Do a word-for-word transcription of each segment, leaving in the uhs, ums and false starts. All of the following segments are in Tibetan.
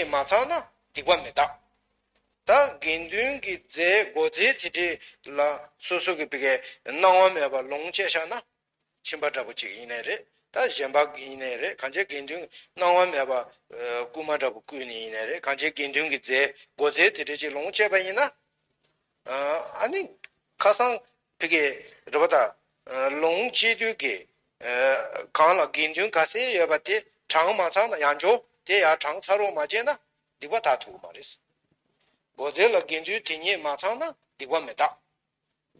མ་ཚང་ན་སྡིག་པ་མི་དག། ད་དགེ་འདུན་གྱི་རྫས་སྒོ་རྫས་དེ་འདྲ་ལ་སོ་སོ་གི་བི་གའི་སྣང་བ་མེད་པ་ལོངས་སྤྱད་བཞག་ན། ཁྱིམ་པ་འདྲ་པོ་ཅིག་ཡིན་ནའི་རེད། ད་གཞན་པ་ཡིན་ནའི་རེད། གང་ཅིའི་དགེ་འདུན་སྣང་བ་མེད་པ་ཨ་རྐུན་མ་འདྲ་པོ་རྐུས་ནས་ཡིན་ནའི་རེད། གང་ཅིའི་དགེ་འདུན་གྱི་རྫས་སྒོ་རྫས་དེ་འདྲ་ཅིག་ལོངས་སྤྱད་པ་ཡིན་ན། ཨ་ནི་ཁ་སང་བི་གའི་རེད་པ། ད་ལོངས་སྤྱད་དུས་ཀྱི་གང་ལ་དགེ་འདུན་ག་ཚད་ཡོད་པ་དེ་གྲངས་མ་ཚང་ན་ཡང་འཇོག་དེ་ཡང་གྲངས་ཚ་རོགས་མ་བྱས་ན་སྡིག་པ་དག་ཐུབ་ཀྱི་མ་རེད། སྒོ་རྫས་ལ་དགེ་འདུན་དེ་ཉིད་མ་ཚང་ན་སྡིག་པ་མི་དག།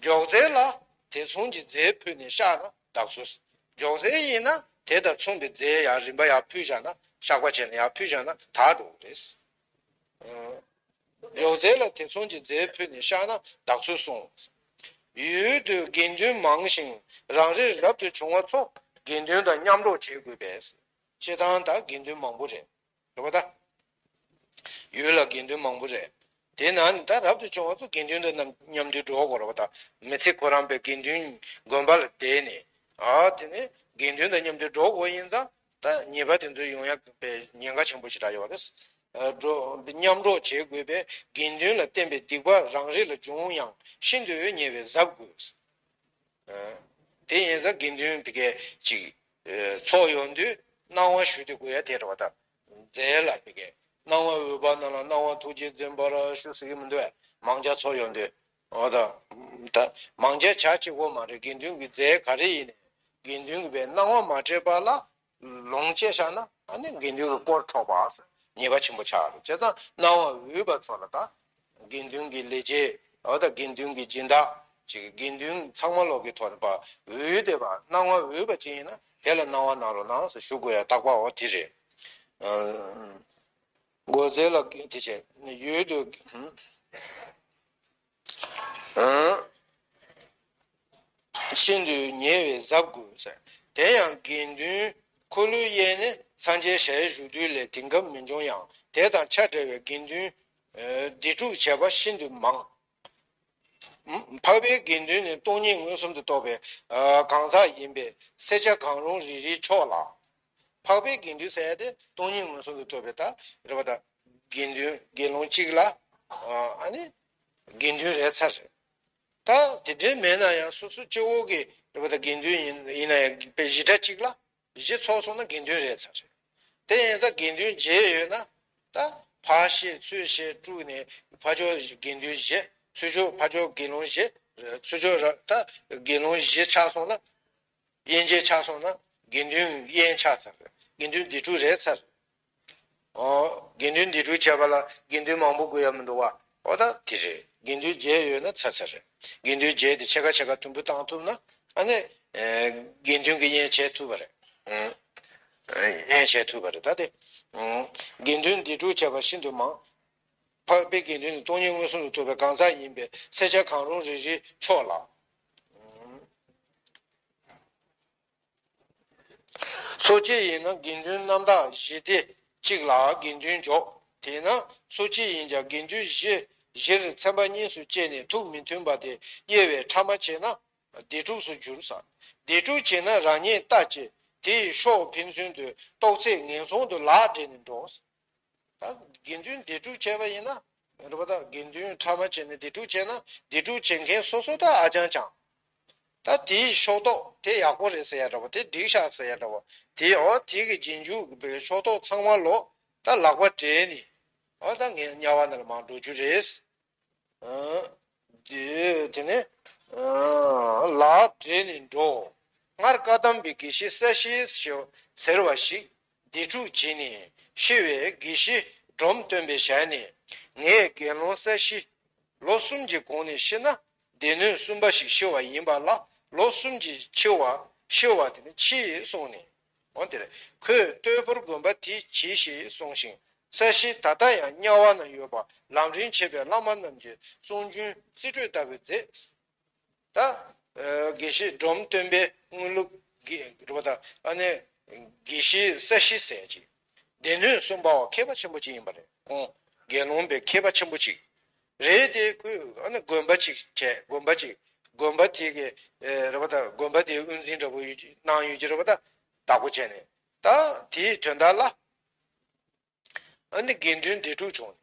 སྒྱོགས་རྫས་ལ་དེ་མཚུངས་ཀྱི་རྫས་ཕུལ་ནས་བཤགས་ན་དག་ཚུལ། སྒྱོགས་རྫས་ཡིན་ན་དེ་དང་མཚུངས་པའི་རྫས་ཡང་རིམ་པ་ཡར་ཕུལ་བཞག་ན། བཤགས་པ་བྱས་ནས་ཡར་ཕུལ་བཞག་ན་དག་འགྲོ་གི་རེད། སྒྱོགས་རྫས་ལ་དེ་མཚུངས་ཀྱི་རྫས་ཕུལ་ནས་བཤགས་ན་དག་ཚུལ་གསུངས། ཡུལ་དུ་དགེ་འདུན་མང་ཞིང་རང་རེར་རབ་ཏུ་བྱུང་བ་ཚོ་དགེ་འདུན་དང་མཉམ་གྲོགས་བྱེད་དགོས་པས། སྤྱིར་བཏང་ད་དགེ་འདུན་མང་པོ་རེད། རེད་པ། ད་ཡུལ་ལ་དགེ་འདུན་མང་པོ་རེད། དེ་ནང་ནས་ད་རབ་ཏུ་བྱུང་བ་ཚོ་དགེ་འདུན་དང་མཉམ་དུ་འགྲོགས་དགོས་རེད་པ། ད་མི་ཚེ་ཁོ་རང་པའི་དགེ་འདུན་དགོན་པ་ལ་བསྡད་ནས། ཨ་དེ་ནས་དགེ་འདུན་དང་མཉམ་དུ་འགྲོགས་དགོས་ཡིན་ཙང་། ད་ཉེས་པ་དེ་ཚོ་ཡོང་ཡག་པའི་ཉེན་ཁ་ཆེན་པོ་ཞིག་རག་ཡོད་རེད། ཨ་འགྲོ་མཉམ་གྲོགས་བྱེད་དགོས་པས་དགེ་འདུན་ལ་བསྟན་པའི་སྡིག་པ་རང་རེ་ལ་འབྱུང་ཡང་ཤིན་ཏུ་ཉེ་བས་གཟབ་དགོས། དེ་ཡིན་ཙང་དགེ་འདུན་བི་གའི་ཅིག་ཚོགས་ཡོང་དུས་སྣང་བ་ཞུ་དེ་དགོས་ཡ་དེ་རེད་པ། ད་རྫས་ལ་བི་གའི་སྣང་བ་འོད་དཔག་རྣམས་ལ་སྣང་བ་ཐུགས་རྗེས་འཛིན་པར་ཞུ་ཟེར་གི་མི་འདུག་བས། མང་ཇ་ཚོགས་ཡོང་དུས། འོ་ད་ད་མང་ཇ་ཇ་གཅིག་པོ་མ་རེད། དགེ་འདུན་གྱི་རྫས་ག་རེ་ཡིན་ནའི་དགེ་འདུན་གྱི་བའི་སྣང་བ་མ་སྤྲད་པ་ལ་ལོངས་སྤྱད་བཞག་ན། ཨ་ནི་དགེ་འདུན་གྱི་དཀོར་འཕྲོག་པ་ཟེར་ཉེས་པ་ཆེན་པོ་ཆགས་རེད། བྱས་ཙང་སྣང་བ་འོད་པ་ཚོ་ལ་ད་དགེ་འདུན་གྱི་ལས་བྱེད། འོ་ད་དགེ་འདུན་གྱི་སྦྱིན་བདག་ཅིག་དགེ་འདུན་ཚང་མ་ལོག་གི་ཐོག་ནས་པ་འོད་དེ་པ་སྣང་བ་འོད་པ་ཅིག་ཡིན་ན་དེ་ལ་སྣང་བ་གནང་རོགས་གནང་ཟེར་ཞུ་དགོས་ཡ་རྟག་པ་འོ་དེ་རེད། སྒོ་རྫས་ལ་དེ་བྱས་ཡུལ་དུ། ཤིན་ཏུ་ཉེ་བས་གཟབ་དགོས་ཟེར། དེ་ཡང་དགེ་འདུན་འཁོར་ལོས་དབྱེ་ནས་སངས་རྒྱས་ཞལ་བཞུགས་དུས་ལས་དེང་སྐབས་མི་འབྱུང་ཡང་། དེ་དང་ཆ་འདྲ་བའི་དགེ་འདུན་སྡིག་སྒྲུབ་བྱེད་པ་ཤིན་ཏུ་མང་། འཕགས་པའི་དགེ་འདུན་ནི་སྟོང་ཉིད་མངོན་སུམ་དུ་རྟོགས་པའི་གང་ཟག་ཡིན་པས་སེར་སྐྱ་གང་རུང་རེ་རེའི་ཕྱོགས་ལ། འཕགས་པའི་དགེ་འདུན་ཟེར་ཡ་དེ་སྟོང་ཉིད་མངོན་སུམ་དུ་རྟོགས་པའི་ད་རེད་པ། ད་དགེ་འདུན་དགེ་སློང་གཅིག་ལ་ཨ་ནི་དགེ་འདུན་རེ་ཚར་རེད། ད་དེ་འདྲའི་མེད་ན་ཡང་སོ་སོ་སྐྱེ་བོ་གི་རེད་པ། ད་དགེ་འདུན་ཡིན་ཡིན་ན་ཡང་དཔེ་བཞི་གྲྭ་གཅིག་ལ་བཞི་ཚོགས་སོང་ན་དགེ་འདུན་རེ་ཚར་རེད། དེ་ཡིན་ཙང་དགེ་འདུན་བརྒྱད་ཡོད་ན་ད་ཕར་བཤད་ཚུར་བཤད་དཀྲུགས་ནས་ཕར་ཕྱོགས་དགེ་འདུན་བཞི། ཚུར་ཕྱོགས་ཕར་ཕྱོགས་དགེ་སློང་བཞི། ཚུར་ཕྱོགས་ར་ད་དགེ་སློང་བཞི་ཆགས་སོང་ན། དབྱེ་འབྱེད་ཆགས་སོང་ན་དགེ་འདུན་དབྱེན་ཆགས་ཚར། དགེ་འདུན་སྡིག་སྒྲུབ་རེ་ཚར། ཨོ། དགེ་འདུན་སྡིག་སྒྲུབ་བྱས་པ་ལ་དགེ་འདུན་མང་པོ་དགོས་ཡ་མི་འདུག་བ། ཨོ་ད་དེ་རེད། དགེ་འདུན་བརྒྱད་ཡོད་ན་ཚར་ཚར་རེད། དགེ་འདུན་བརྒྱད་དེ་ཕྱེད་ཀ་ཕྱེད་ཀ་དུམ་བུ་བཏང་ཐུབ་ན་ཨ་ནི་དགེ་འདུན་གྱི་དབྱེན་བྱས་ཐུབ་པ་རེད། དབྱེན་བྱས་ཐུབ་པ་རེད། ད་དེ་དགེ་འདུན་སྡིག་སྒྲུབ་བྱས་པ་ཤིན་ཏུ་མང་། འཕགས་པའི་དགེ་འདུན་ནི་སྟོང་ཉིད་མངོན་སུམ་དུ་རྟོགས་པའི་གང་ཟག་ཡིན་པས་སེར་སྐྱ་གང་རུང་རེ་རེའི་ཕྱོགས་ལ། སོ་སྐྱེ་ཡིན་ན་དགེ་འདུན་རྣམ་དག་བཞི་སྟེ་གཅིག་ལ་དགེ་འདུན་འཇོག་དེས་ན་སོ་སྐྱེ་ཡིན་ཀྱང་དགེ་འདུན་བཞི་བཞིར་ཚན་པ་གཉིས་སུ་བཅད་ནས་ཐུགས་མི་མཐུན་པ་དེ་དབྱེ་བའི་ཕྲ་མ་བྱས་ན་སྡིག་སྒྲུབ་སུ་འགྱུར་ཟེར། སྡིག་སྒྲུབ་བྱས་ན་རང་ཉིད་ལྟ་ཅི། དེ་ཡི་ཕྱོགས་ཕན་ཚུན་དུ་རྟོགས་ཚད་ངན་སོང་དུ་ལག་སྦྲེལ་ནས་འགྲོ། ད་དགེ་འདུན་སྡིག་སྒྲུབ་བྱས་པ་ཡིན་ན། རེད་པ། ད་དགེ་འདུན་ཕྲ་མ་བྱས་ནས་སྡིག་སྒྲུབ་བྱས་ན་སྡིག་སྒྲུབ་བྱེད་མཁན་སོ་སོ་ད་ཨ་ཅང་ཅང་། ད་དེའི་ཕྱོགས་གཏོགས་དེ་ཡག་པོ་རེད་ཟེར་ཡ་འདྲ་བོ། དེ་འགྲིག་ཤག་ཟེར་ཡ་འདྲ་བོ། དེ་འོ་དེ་གི་རྗེས་འཇུག་གི་ཕྱོགས་གཏོགས་ཚང་མ་ལོ་ད་ལག་པ་སྦྲེལ་ནས་འོ་ད་ངས་དམྱལ་བ་ནང་ལ་མར་འགྲོ་རྒྱུ་རེད། ཨ། དེ་དེ་ནས་ཨ་ལག་སྦྲེལ་ནས་འགྲོ། སྔར་བཀའ་གདམས་པའི་དགེ་བཤེས་ས་གཞི་ཞེས་ཟེར་བ་ཞིག་སྡིག་སྒྲུབ་བྱས་ནས་ཤི་བས་དགེ་བཤེས་སྒྲོམ་སྟོན་པའི་ཞལ་ནས། ངས་དགེ་སློང་ས་གཞི་ལོ་གསུམ་གྱི་གོང་ནས་ཤི་ན་སྡེ་སྣོད་གསུམ་པ་ཞིག་ཤི་བ་ཡིན་པ་ལ་ལོ་གསུམ་གྱི་འཆི་བ་ཤི་བ་དེ་ནི་འཆི་གསུངས་ནས། འོ་དེར་ཁོས་སྟོད་ཕོར་དགོན་པ་དེ་གྱིས་ཤིག་གསུངས་ཤིང་། ས་གཞི་ད་ལྟ་ཡང་དམྱལ་བ་ན་ཡོད་པ་ལམ་རིམ་བྱེད་པའི་བླ་མ་རྣམས་ཀྱི་གསུང་རྒྱུན་རྩིས་སྤྲོད་ལྟ་བུ་མཛད། ད་དགེ་བཤེས་སྒྲོམ་སྟོན་པའི་དངོས་ལུགས་ཀྱི་རེད་པ། ད་ཨ་ནི་དགེ་བཤེས་ས་གཞི་ཟེར་ཅིག་སྡེ་སྣོད་གསུམ་པའོ་མཁས་པ་ཆེན་པོ་ཅིག་ཡིན་པ་རེད། ཁོང་དགེ་སློང་པའི་མཁས་པ་ཆེན་པོ་ཅིག་རེད་དེ། ཁོས་ཨ་ནི་དགོན་པ་ཅིག་བྱས། དགོན་པ་ཅིག་དགོན་པ་དེ་གི་རེད་པ། ད་དགོན་པ་དེའི་དབུ་འཛིན་འདྲ་པོ་ཡོད་ཀྱི་གནང་ཡོད་ཀྱི་རེད་པ། ད་བདག་པོ་བྱས་ནས་ད་དེའི་དོན་དག་ལ། ཨ་ནི་དགེ་འདུན་སྡེ་དྲུག་བྱུང་ནས།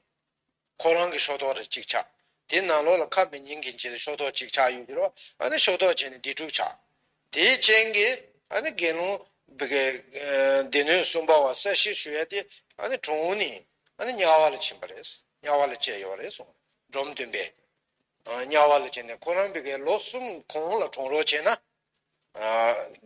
ཁོ་རང་གི་ཤོ་ཐོག་རེ་གཅིག་ཆགས། དེའི་ནང་ལོགས་ལ་ཁ་མི་ཉན་མཁན་གྱི་ཤོ་ཐོག་གཅིག་ཆགས་ཡོད་ཀྱི་རེད་བ། ཨ་ནི་ཤོ་ཐོག་བྱས་ནས་སྡེ་དྲུག་ཆགས། དེའི་རྐྱེན་གྱིས་ཨ་ནི་དགེ་སློང་བི་གའི་སྡེ་སྣོད་གསུམ་པ་བ་གསལ་བཤད་ཞུ་ཡ་དེ་ཨ་ནི་གྲོངས་ནས་ཨ་ནི་དམྱལ་བ་ལ་ཕྱིན་པ་རེད། དམྱལ་བ་ལ་སྐྱེས་ཡོད་རེད་གསུངས། འབྲོམ་སྟོན་པས། དམྱལ་བ་ལ་སྐྱེས་ནས་ཁོ་རང་བི་གའི་ལོ་གསུམ་གོང་ལ་གྲོངས་རོགས་བྱས་ན།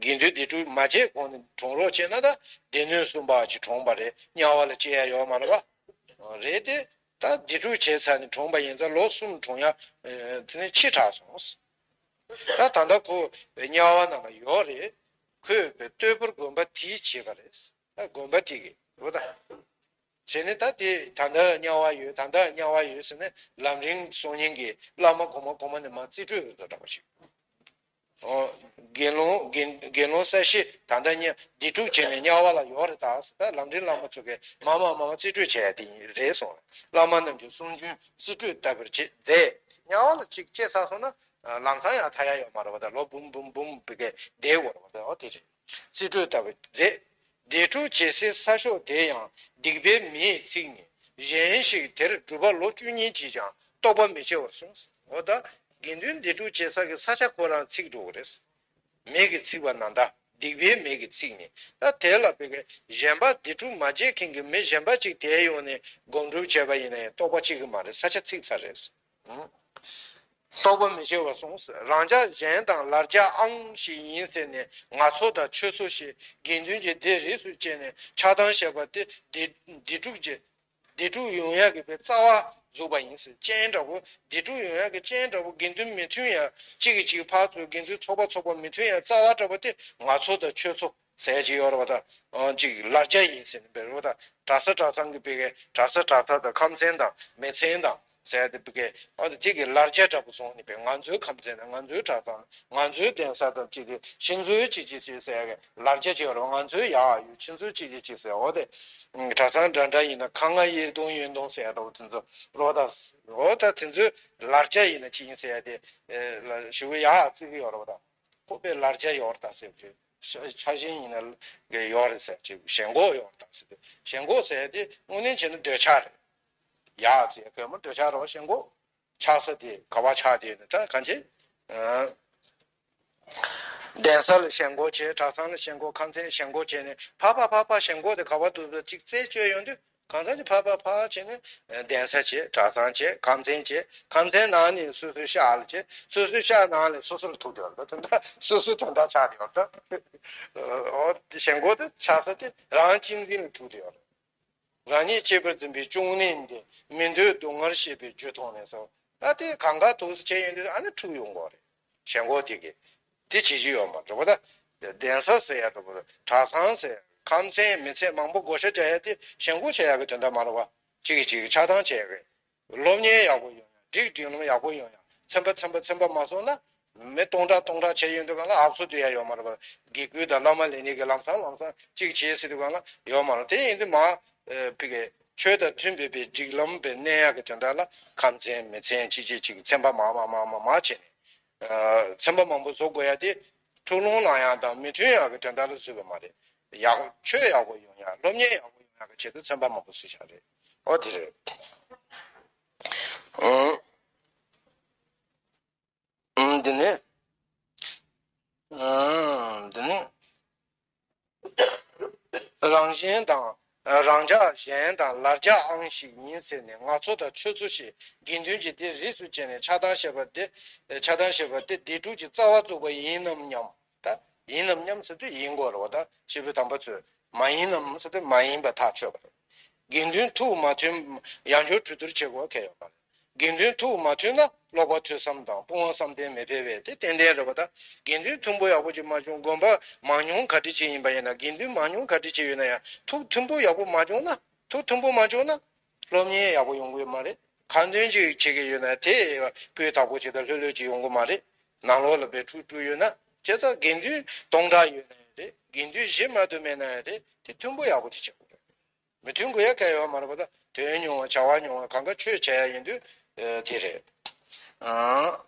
དགེ་འདུན་སྡེ་དྲུག་མ་བྱས་གོང་ནས་གྲོངས་རོགས་བྱས་ན་ད་སྡེ་སྣོད་གསུམ་པ་ཅིག་གྲོངས་པ་རེད། དམྱལ་བ་ལ་སྐྱེ་ཡ་ཡོད་མ་རེད་བ། རེད་དེ། ད་སྡེ་དྲུག་བྱས་ཚར་ནས་གྲོངས་པ་ཡིན་ཙང་ལོ་གསུམ་གྲོངས་ཡ། དེ་ནས་ཕྱི་དྲགས་སོང་། ད་ད་ལྟ་ཁོ་དམྱལ་བ་ནང་ལ་ཡོད་རེད། ཁོས་བསྟོད་པར་དགོན་པ་དེས་བྱས་པ་རེད། ད་དགོན་པ་དེ་གིས་རེད་ད། བྱས་ནས་ད་དེ་ད་ལྟ་དམྱལ་བ་ཡོད། ད་ལྟ་དམྱལ་བ་ཡོད་ཟེར་ནས་ལམ་རིམ་གསུང་མཁན་གྱི་བླ་མ་གོང་མ་གོང་མ་ནས་མར་རྩིས་སྤྲོད་འདྲ་པོ་ཞིག་ཨོ། དགེ་སློང་དགེ་དགེ་སློང་གསལ་བཤད་ད་ལྟ་ཉ་སྡེ་དྲུག་བྱས་ནས་དམྱལ་བ་ལ་ཡོད་རེད་ད་ཟེར། ད་ལམ་རིམ་བླ་མ་ཚོ་གིས་མར་མར་མར་མར་རྩིས་སྤྲོད་བྱས་ཡ་དེ་རེད་གསུངས། བླ་མ་རྣམས་ཀྱི་གསུང་རྒྱུན་རྩིས་སྤྲོད་ལྟ་བུར་བྱེད་མཛད། དམྱལ་བ་ལ་གཅིག་སྐྱེས་ཚར་སོང་ན་ལམ་སང་ཡང་ཐར་ཡ་ཡོད་མ་རེད་བ། ད་ལོ་འབུམ་འབུམ་འབུམ་བི་གའི་བསྡད་དགོས་རེད་བ། ད་ཨོ་དེ་རེད། རྩིས་སྤྲོད་ལྟ་བུར་མཛད། སྡེ་དྲུག་བྱེད་སའི་ས་ཕྱོགས་དེ་ཡང་སྡིག་པའི་མེས་ཚིག་ནས་གཞན་ཞིག་དེར་སྒྲུབ་པ་ལོ་བཅུ་གཉིས་ཀྱིས་ཀྱང་རྟོགས་པ་མི་སྐྱེ་བར་གསུངས། འོ་ད་དགེ་འདུན་སྡེ་དྲུག་བྱེད་ས་གི་ས་ཆ་ཁོ་རང་ཚིག་འགྲོ་གི་རེད། མེ་གི་ཚིག་པ་ན་ད་སྡིག་པའི་མེ་གི་ཚིག་ནས་ད་དེ་ལ་བི་གའི་གཞན་པ་སྡེ་དྲུག་མ་བྱེད་མཁན་གྱི་མི་གཞན་པ་ཅིག་དེ་ཡོང་ནས་སྒོམ་སྒྲུབ་བྱས་པ་ཡིན་ན་ཡང་རྟོགས་པ་སྐྱེ་གི་མ་རེད། ས་ཆ་ཚིག་ཚར་རེད། རྟོགས་པ་མི་སྐྱེ་བར་གསུངས། རང་ཅག་གཞན་དང་ལར་ཅག་ཨང་ཞིག་ཡིན་ཟེར་ནས་ང་ཚོ་དང་ཁྱོད་ཚོ་ཞེས་དགེ་འདུན་གྱི་སྡེ་རིས་སུ་བཅད་ནས་ཆགས་སྡང་བཤད་པ་དེ་སྡེ་སྡེ་དྲུག་ཅེས་སྡེ་དྲུག་ཡོང་ཡག་གི་པའི་རྩ་བ་འཛུགས་པ་ཡིན་ཟེར། རྐྱེན་འདྲ་བོ་སྡེ་དྲུག་ཡོང་ཡག་གི་རྐྱེན་འདྲ་བོ་དགེ་འདུན་མི་མཐུན་ཡ་གཅིག་གིས་གཅིག་ཕར་ཚུར་དགེ་འདུན་ཚོགས་པ་ཚོགས་པ་མི་མཐུན་ཡ་རྩ་བ་འདྲ་བོ་དེ་ང་ཚོ་དང་ཁྱོད་ཚོ་ཟེར་གྱི་ཡོད་རེད་བ། ད་ཨང་གཅིག་ལར་ཅག་ཡིན་ཟེར་ནས་འབད་རེད་བ། ད་གྲྭ་ས་གྲྭ་ཚང་གི་བི་གའི་གྲྭ་ས་གྲྭ་ཚང་དང་ཁམས་ཚན་དང་མི་ཚན་དང་ཟེར་ཏེ་བི་གའི་ཨ་ད་དེ་གི་ལར་ཅག་འདྲ་པོ་སོང་ནས་བི་ང་ཚོའི་ཁམས་ཚན་དང་ང་ཚོའི་གྲྭ་ཚང་ང་ཚོའི་གདན་ས་དང་གཅིག་གི་ཤིང་བཟོའི་གཅིག་གཅིག་ཟེར་ཟེར་ཡ་གི་ལར་ཅག་ཅིག་ཡོད་རེད། ང་ཚོའི་ཡག་ཡོད་ཁྱེད་ཚོའི་གཅིག་གཅིག་གཅིག་ཟེར། འོ་དེ་གྲྭ་ཚང་འདྲ་འདྲ་ཡིན་ན་ཁ་ང་གཡས་གདོང་གཡོན་གདོང་ཟེར་ཡ་འདྲ་པོ་དེ་ཚོ་རོ་ད་འོ་ད་དེ་ཚོའི་ལར་ཅག་ཡིན་ན་ཅི་ཡིན་ཟེར་ཡ་དེ་ལ་ཞུ་གི་ཡག་བརྩི་གི་ཡོད་རེད་བ། ད། ཁོ་པའི་ལར་ཅག་ཡོད་རེད་ད་ཟེར་གྱི། ཆ་ཆ་ཤས་ཡིན་ན་ཡོད་རེད་ཟེར་གྱི། ཞེན་ཁོག་ཡོད་རེད་ད་ཟེར་གྱི། ཞེན་ཁོག་ཟེར་དེ་དངོས་གནས་བྱས་ན་འདོད་ཆགས་རེད། ཡག་ཟེར་གོ་མ་འདོད་ཆགས་རེད་བ། ཞེན་ཁོག་ཆགས་ས་དེ་ག་བ་ཆགས་དེ་ནི་ད་གང་བྱེད། གདན་ས་ལ་ཞེན་ཁོག་བྱས། གྲྭ་ཚང་ལ་ཞེན་ཁོག་ཁམས་ཚན་ཞེན་ཁོག་བྱས་ནས་ཕར་ཕར་ཕར་ཕར་ཞེན་ཁོག་དེ་ག་བ་འདུག་ཟེར་གཅིག་རྩད་གཅོད་ཡོང་དུས། གང་ཟག་གི་ཕར་ཕར་ཕར་བྱས་ནས་གདན་ས་བྱས། གྲྭ་ཚང་བྱས། ཁམས་ཚན་བྱས། ཁམས་ཚན་ནང་ནས་སོ་སོའི་ཤག་ལ་བྱས། སོ་སོའི་ཤག་ནང་ནས་སོ་སོ་ལ་ཐུག་བསྡད་ཡོད་རེད། ད་དོན་དག་སོ་སོའི་དོན་དག་ཆགས་བསྡད་ཡོད་རེད། ད་འོ་དེ་ཞེན་ཁོག་དེ་ཆགས་ས་དེ་རང་གཅེས་འཛིན་ལ་ཐུག་བསྡད་ཡོད་རེད། རང་ཉིད་གཅེས་པར་འཛིན་པའི་བཅུད་ནི་འདི། མི་འདོད་སྡུག་བསྔལ་ཤེས་པས་རྒྱུ་མཐོང་ནས་སོ། ད་དེ་གང་ག་ཐུག་ས་བྱས་ཡོང་དུས་ཨ་ནི་འཁྲུག་ཡོང་གི་རེད། ཞེན་ཁོག་དེ་གིས། དེ་བྱེད་ཀྱི་ཡོད་མ་རེད་བ། ད་གདན་ས་ཟེར་ཡ་འདྲ་པོ་རེད། གྲྭ་ཚང་ཟེར། ཁམས་ཚན་མི་ཚན་མང་པོ་བགོ་བཤའ་རྒྱག་ཡ་དེ་ཞེན་ཁོག་བྱེད་ཡ་གི་དོན་དག་མ་རེད་བ། གཅིག་གིས་གཅིག་གི་ཆགས་སྡང་བྱེད་ཡ་གི། སློབ་གཉེར་ཡག་པོ་ཡོང་ཡ། སྒྲིག་སྒྲིག་ལམ་ཡག་པོ་ཡོང་ཡ། ཚན་པ་ཚན་པ་ཚན་པ་མ་སོང་ན། མི་སྟོང་ཕྲག་སྟོང་ཕྲག་བྱས་ཡོང་དུས་གང་ལ་ཨབ་སོ་སྡུད་ཡ་ཡོད་མ་རེད་བ། དགེ་སྐོས་དང་བླ་མ་ལེན་ནི་གི་ལམ་སང་ལམ་སང་གཅིག་བྱེད་ཟེར་དུས་གང་ལ་ཡོད་མ་རེད། དེ་ཡིན་དུས་མ། ཨེ་ཕི་གེ་ཆོས་དང་མཐུན་པའི་པའི་སྒྲིག་ལམ་པའི་གནས་ཡ་གི་དོན་དག་ལ་ཁམས་ཚན་མི་ཚན་གཅིག་གཅིག་གཅིག་ཚན་པ་མང་མང་མང་མང་མང་བྱས་ནས། ཚན་པ་མང་པོ་བཟོ་དགོས་ཡ་དེ། འཁྲུག་ལོང་ལངས་ཡ་དང་མི་མཐུན་ཡ་གི་དོན་དག་ལ་བཟོས་པ་མ་རེད། ཡག་ཆོས་ཡག་པོ་ཡོང་ཡ། སློབ་གཉེར་ཡག་པོ་ཡོང་ཡ་གི་ཆེད་དུ་ཚན་པ་མང་པོ་བཟོས་བཞག་རེད། ཨོ་དེ་རེད། ཨང་། ཨང་། འདི་ནི། ཨང་། འདི་ནི། རང་གཞན་དང་། རང་ཅག་གཞན་དང་ལར་ཅག་ཨང་ཞིག་ཡིན་ཟེར་ནས་ང་ཚོ་དང་ཁྱོད་ཚོ་ཞེས་དགེ་འདུན་གྱི་སྡེ་རིས་སུ་བཅད་ནས་ཆགས་སྡང་བཤད་པ་དེ། ཆགས་སྡང་བཤད་པ་དེ་སྡེ་དྲུག་གི་རྩ་བ་བཙུགས་པ་ཡིན་ནམ་སྙམ། ད་ཡིན་ནམ་སྙམ་ཟེར་དུས་ཡིན་དགོས་རེད་བ། ད་སྐྱེས་བུ་དམ་པ་ཚོས་མ་ཡིན་ནམ་ཟེར་དུས་མ་ཡིན་པ་ཐག་ཆོད་པ་རེད། དགེ་འདུན་ཐུགས་མ་མཐུན། ཡང་བསྐྱར་གྲོས་བསྡུར་བྱེད་དགོས་གལ་ཡོད་པ་རེད། དགེ་འདུན་ཐུགས་མ་མཐུན་ན་ཀློག་པ་ཐོས་བསམ་དང་སྤོང་བ་བསམ་གཏན་མི་འཕེལ་བས་དེ་ཏན་ཏན་རེད་བ། ད་དགེ་འདུན་མཐུན་པོ་ཡག་པོ་ཅིག་མ་བྱུང་། དགོན་པ་མང་ཉུང་ག་འདྲ་ཅིག་ཡིན་པ་ཡིན་ན། དགེ་འདུན་མང་ཉུང་ག་འདྲ་ཅིག་ཡོད་ན་ཡང་ཐུགས་མཐུན་པོ་ཡག་པོ་མ་བྱུང་ན། ཐུགས་མཐུན་པོ་མ་བྱུང་ན་སློབ་གཉེར་ཡག་པོ་ཡོང་གི་ཡོད་མ་རེད། ཁ་འདོན་ཅིག་བྱེད་ཀྱི་ཡོད་ན་དེ་སྤུས་དག་པོ་ཅིག་དང་ལྷོད་ལྷོད་ཅིག་ཡོང་གི་མ་རེད། ནང་ལོགས་ལ་དཔེ་འཁྲུག་འཁྲུག་ཡོད་ན། བྱས་ཙང་དགེ་འདུན་སྟོང་ཕྲག་ཡོད་ན་ཡང་རེད། དགེ་འདུན་བཞི་མ་གཏོགས་མེད་ན་ཡང་རེད། དེ་མཐུན་པོ་ཡག་པོ་དེ་བྱེད་དགོས་རེད། མི་མཐུན་དགོས་ཡ་གལ་ཡོད་མ་རེད་པ། ད་དོན་ཉུང་བ་བྱ་བ་ཉུང་བ་གང་ག་ཆོས་བྱ་ཡ་ཡིན་དུས་དེ་རེད། ཨང་།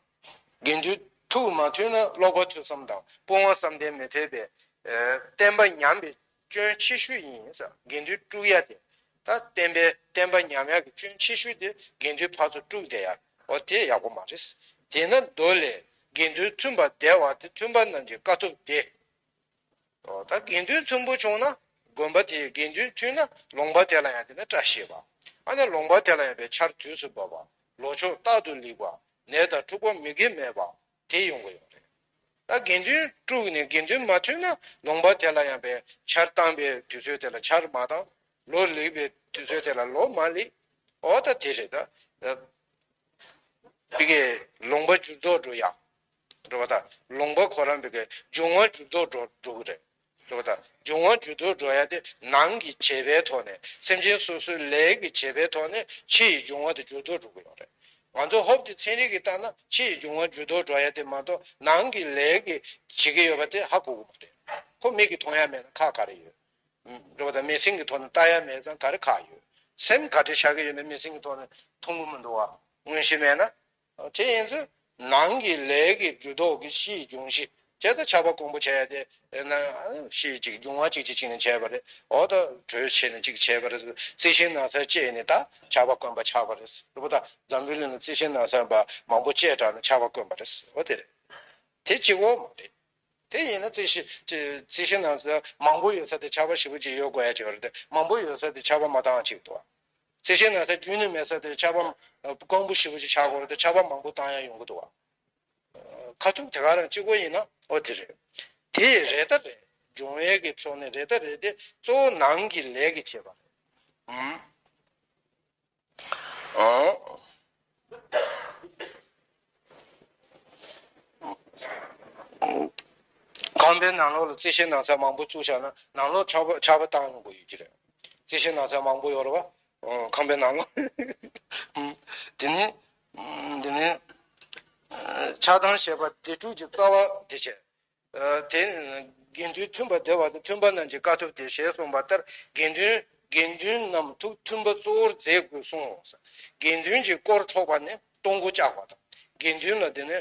དགེ་འདུན་ཐུགས་མ་མཐུན་ན་ཀློག་པ་ཐོས་བསམ་དང་སྤོང་བ་བསམ་གཏན་མི་འཕེལ་བས། བསྟན་པ་ཉམས་པའི་སྐྱོན་ཆེ་ཤོས་ཡིན་ཟེར། དགེ་འདུན་དཀྲུག་ཡ་དེ། ད་བསྟན་པའི་བསྟན་པ་ཉམས་ཡག་གི་སྐྱོན་ཆེ་ཤོས་དེ་དགེ་འདུན་ཕར་ཚུར་དཀྲུགས་བསྡད་ཡག་འོ་དེ་ཡག་པོ་མ་རེད། དེས་ན་མདོ་ལས། དགེ་འདུན་མཐུན་པར་བསྡད་པ་དེ་མཐུན་པ་རྣམས་ཀྱི་དཀའ་ཐུབ་སྟེ། ད་དགེ་འདུན་མཐུན་པོ་བྱུང་ན་དགོན་པ་དེའི་དགེ་འདུན་མཐུན་ན་ལུང་པ་དེ་ལ་ཡང་དེ་ནི་བཀྲ་ཤིས་པ། ཨ་ནི་ལུང་པ་དེ་ལ་ཡང་པའི་ཆར་དུས་སུ་འབབ་པ། ལོ་མཆོག་རྟག་ཏུ་ལེགས་པ། ནད་དང་འཁྲུག་པ་མི་དགེ་མེད་པ། དེ་ཡོང་གི་ཡོད་རེད། ད་དགེ་འདུན་དཀྲུགས་ནས་དགེ་འདུན་མ་མཐུན་ན་ལུང་པ་དེ་ལ་ཡང་པའི་ཆར་བཏང་པའི་དུས་ཚོད་དེ་ལ་ཆར་མ་བཏང་། ལོ་ལེགས་པའི་དུས་ཚོད་དེ་ལ་ལོ་མ་ལེགས། འོ་ད་དེ་རེད་ད། དེ་གའི་ལུང་པ་འགྱུར་ལྡོག་འགྲོ་ཡག་འགྲོ་བ་དང་ལུང་པ་ཁོ་རང་བི་གའི་འབྱུང་བ་འགྱུར་ལྡོག་འགྲོ་འགྲོ་གི་རེད། འགྲོ་བ་དང་འབྱུང་བ་འགྱུར་ལྡོག་འགྲོ་ཡག་དེ་ནང་གི་བྱེད་པའི་ཐོག་ནས་སེམས་ཅན་སོ་སོའི་ལས་ཀྱི་བྱེད་པའི་ཐོག་ནས་ཕྱི་ཡི་འབྱུང་བ་དེ་འགྱུར་ལྡོག་འགྲོ་གི་ཡོད་རེད། ང་ཚོ་ཧོབ་དེ་ཚན་རིག་གི་ལྟར་ན་ཕྱི་ཡི་འབྱུང་བ་འགྱུར་ལྡོག་འགྲོ་ཡག་དེ་མ་གཏོགས་ནང་གི་ལས་ཀྱི་བྱེད་ཀྱི་ཡོད་པ་དེ་ཧ་གོ་གི་མ་རེད། ཁོ་མིག་གིས་མཐོང་ཡག་མེད་ན་ཁག་ག་རེ་ཡོད། རེད་བ་དང་མིང་སྲིང་གི་ཐོག་ནས་ལྟ་ཡག་མེད་ཙང་ག་རེ་ཁག་ཡོད། སེམས་ག་འདྲ་བཞག་གི་ཡོད་ན་མིང་སྲིང་གི་ཐོག་ནས་མཐོང་གི་མི་འདུག་བ། མངོན་ཤེས་མེད་ན། དེ་ཡིན་ཚུལ། ནང་གི་ལས་ཀྱི་འགྱུར་ལྡོག་གི་ཕྱིའི་འབྱུང་གཞི་བྱས་ད་ཆར་པ་དཀོན་པོ་བྱས་ཏེ་ན་ཕྱིའི་ཅིག་འབྱུང་བ་ཅིག་ཅིག་ཅིག་ནས་བྱས་པ་རེད། འོ་ད་དྲོད་ཆེ་ནས་ཅིག་བྱས་པ་རེད། རྩི་ཤིང་ན་ཚ་བཅད་ནས་ད་ཆར་པ་དཀོན་པ་ཆགས་པ་རེད། རེད་བ་དང་འཛམ་བུའི་གླིང་ལ་རྩི་ཤིང་ན་ཚ་པ་མང་པོ་བཅད་དྲགས་ནས་ཆར་པ་དཀོན་པ་རེད། འོ་དེ་རེད། དེ་གཅིག་པོ་མ་རེད། དེ་ཡིན་ན་རྩི་ཤིང་ཅི་རྩི་ཤིང་ནང་ཚ་མང་པོ་ཡོད་ས་དེ་ཆར་པ་ཞེ་པོ་ཅིག་ཡོད་དགོས་ཡ་ཅིག་ཡོད་རེད་དེ་མང་པོ་ཡོད་ས་དེ་ཆར་པ་མ་བཏང་ཅིག་འདུག་བ། རྩི་ཤིང་ནང་ཚ་རྒྱུན་ནས་མེད་ས་དེ་ཆར་པ་དཀོན་པོ་ཞེ་པོ་ཅིག་ཆགས་དགོས་རེད་དེ་ཆར་པ་མང་པོ་བཏང་ཡ་ཡོང་གི་འདུག་བ། ཁ་ཐུག་དེ་ག་རང་གཅིག་པོ་ཡིན་ན་ཨོ་དེ་རེད། དེ་རེད་ད་རེད། འབྱུང་བའི་གི་ཚོགས་ནི་རེད་ད་རེད་དེ་གཙོ་བོ་ནང་གི་ལས་ཀྱི་བྱེད་པ་རེད། ཨང་། ཁང་པའི་ནང་ལོགས་ལ་རྩི་ཤིང་ནགས་ཚལ་མང་པོ་བཙུགས་བཞག་ན་ནང་ལོགས་ཆར་པ་ཆར་པ་བཏང་ཡོང་དགོས་ཡོད་ཀྱི་རེད། རྩི་ཤིང་ནགས་ཚལ་མང་པོ་ཡོད་རེད་བ། ཁང་པའི་ནང་ལོགས། དེ་ནས་དེ་ནས་ཆགས་སྡང་ཞེས་པ་སྡིག་སྒྲིབ་ཀྱི་རྩ་བ་དེ་བྱས། དེ་དགེ་འདུན་མཐུན་པར་བསྡད་པ་དང་མཐུན་པ་རྣམས་ཀྱི་དཀའ་ཐུབ་སྟེ་ཞེས་གསུངས་པ་ལྟར་དགེ་འདུན་དགེ་འདུན་རྣམས་ཐུགས་མཐུན་པ་གཙོ་བོར་མཛད་དགོས་གསུངས། དགེ་འདུན་གྱི་དཀོར་འཕྲོག་པ་ནི་སྟོང་སྐུ་བཅག་པ་དང་དགེ་འདུན་ལ་དེ་ནི་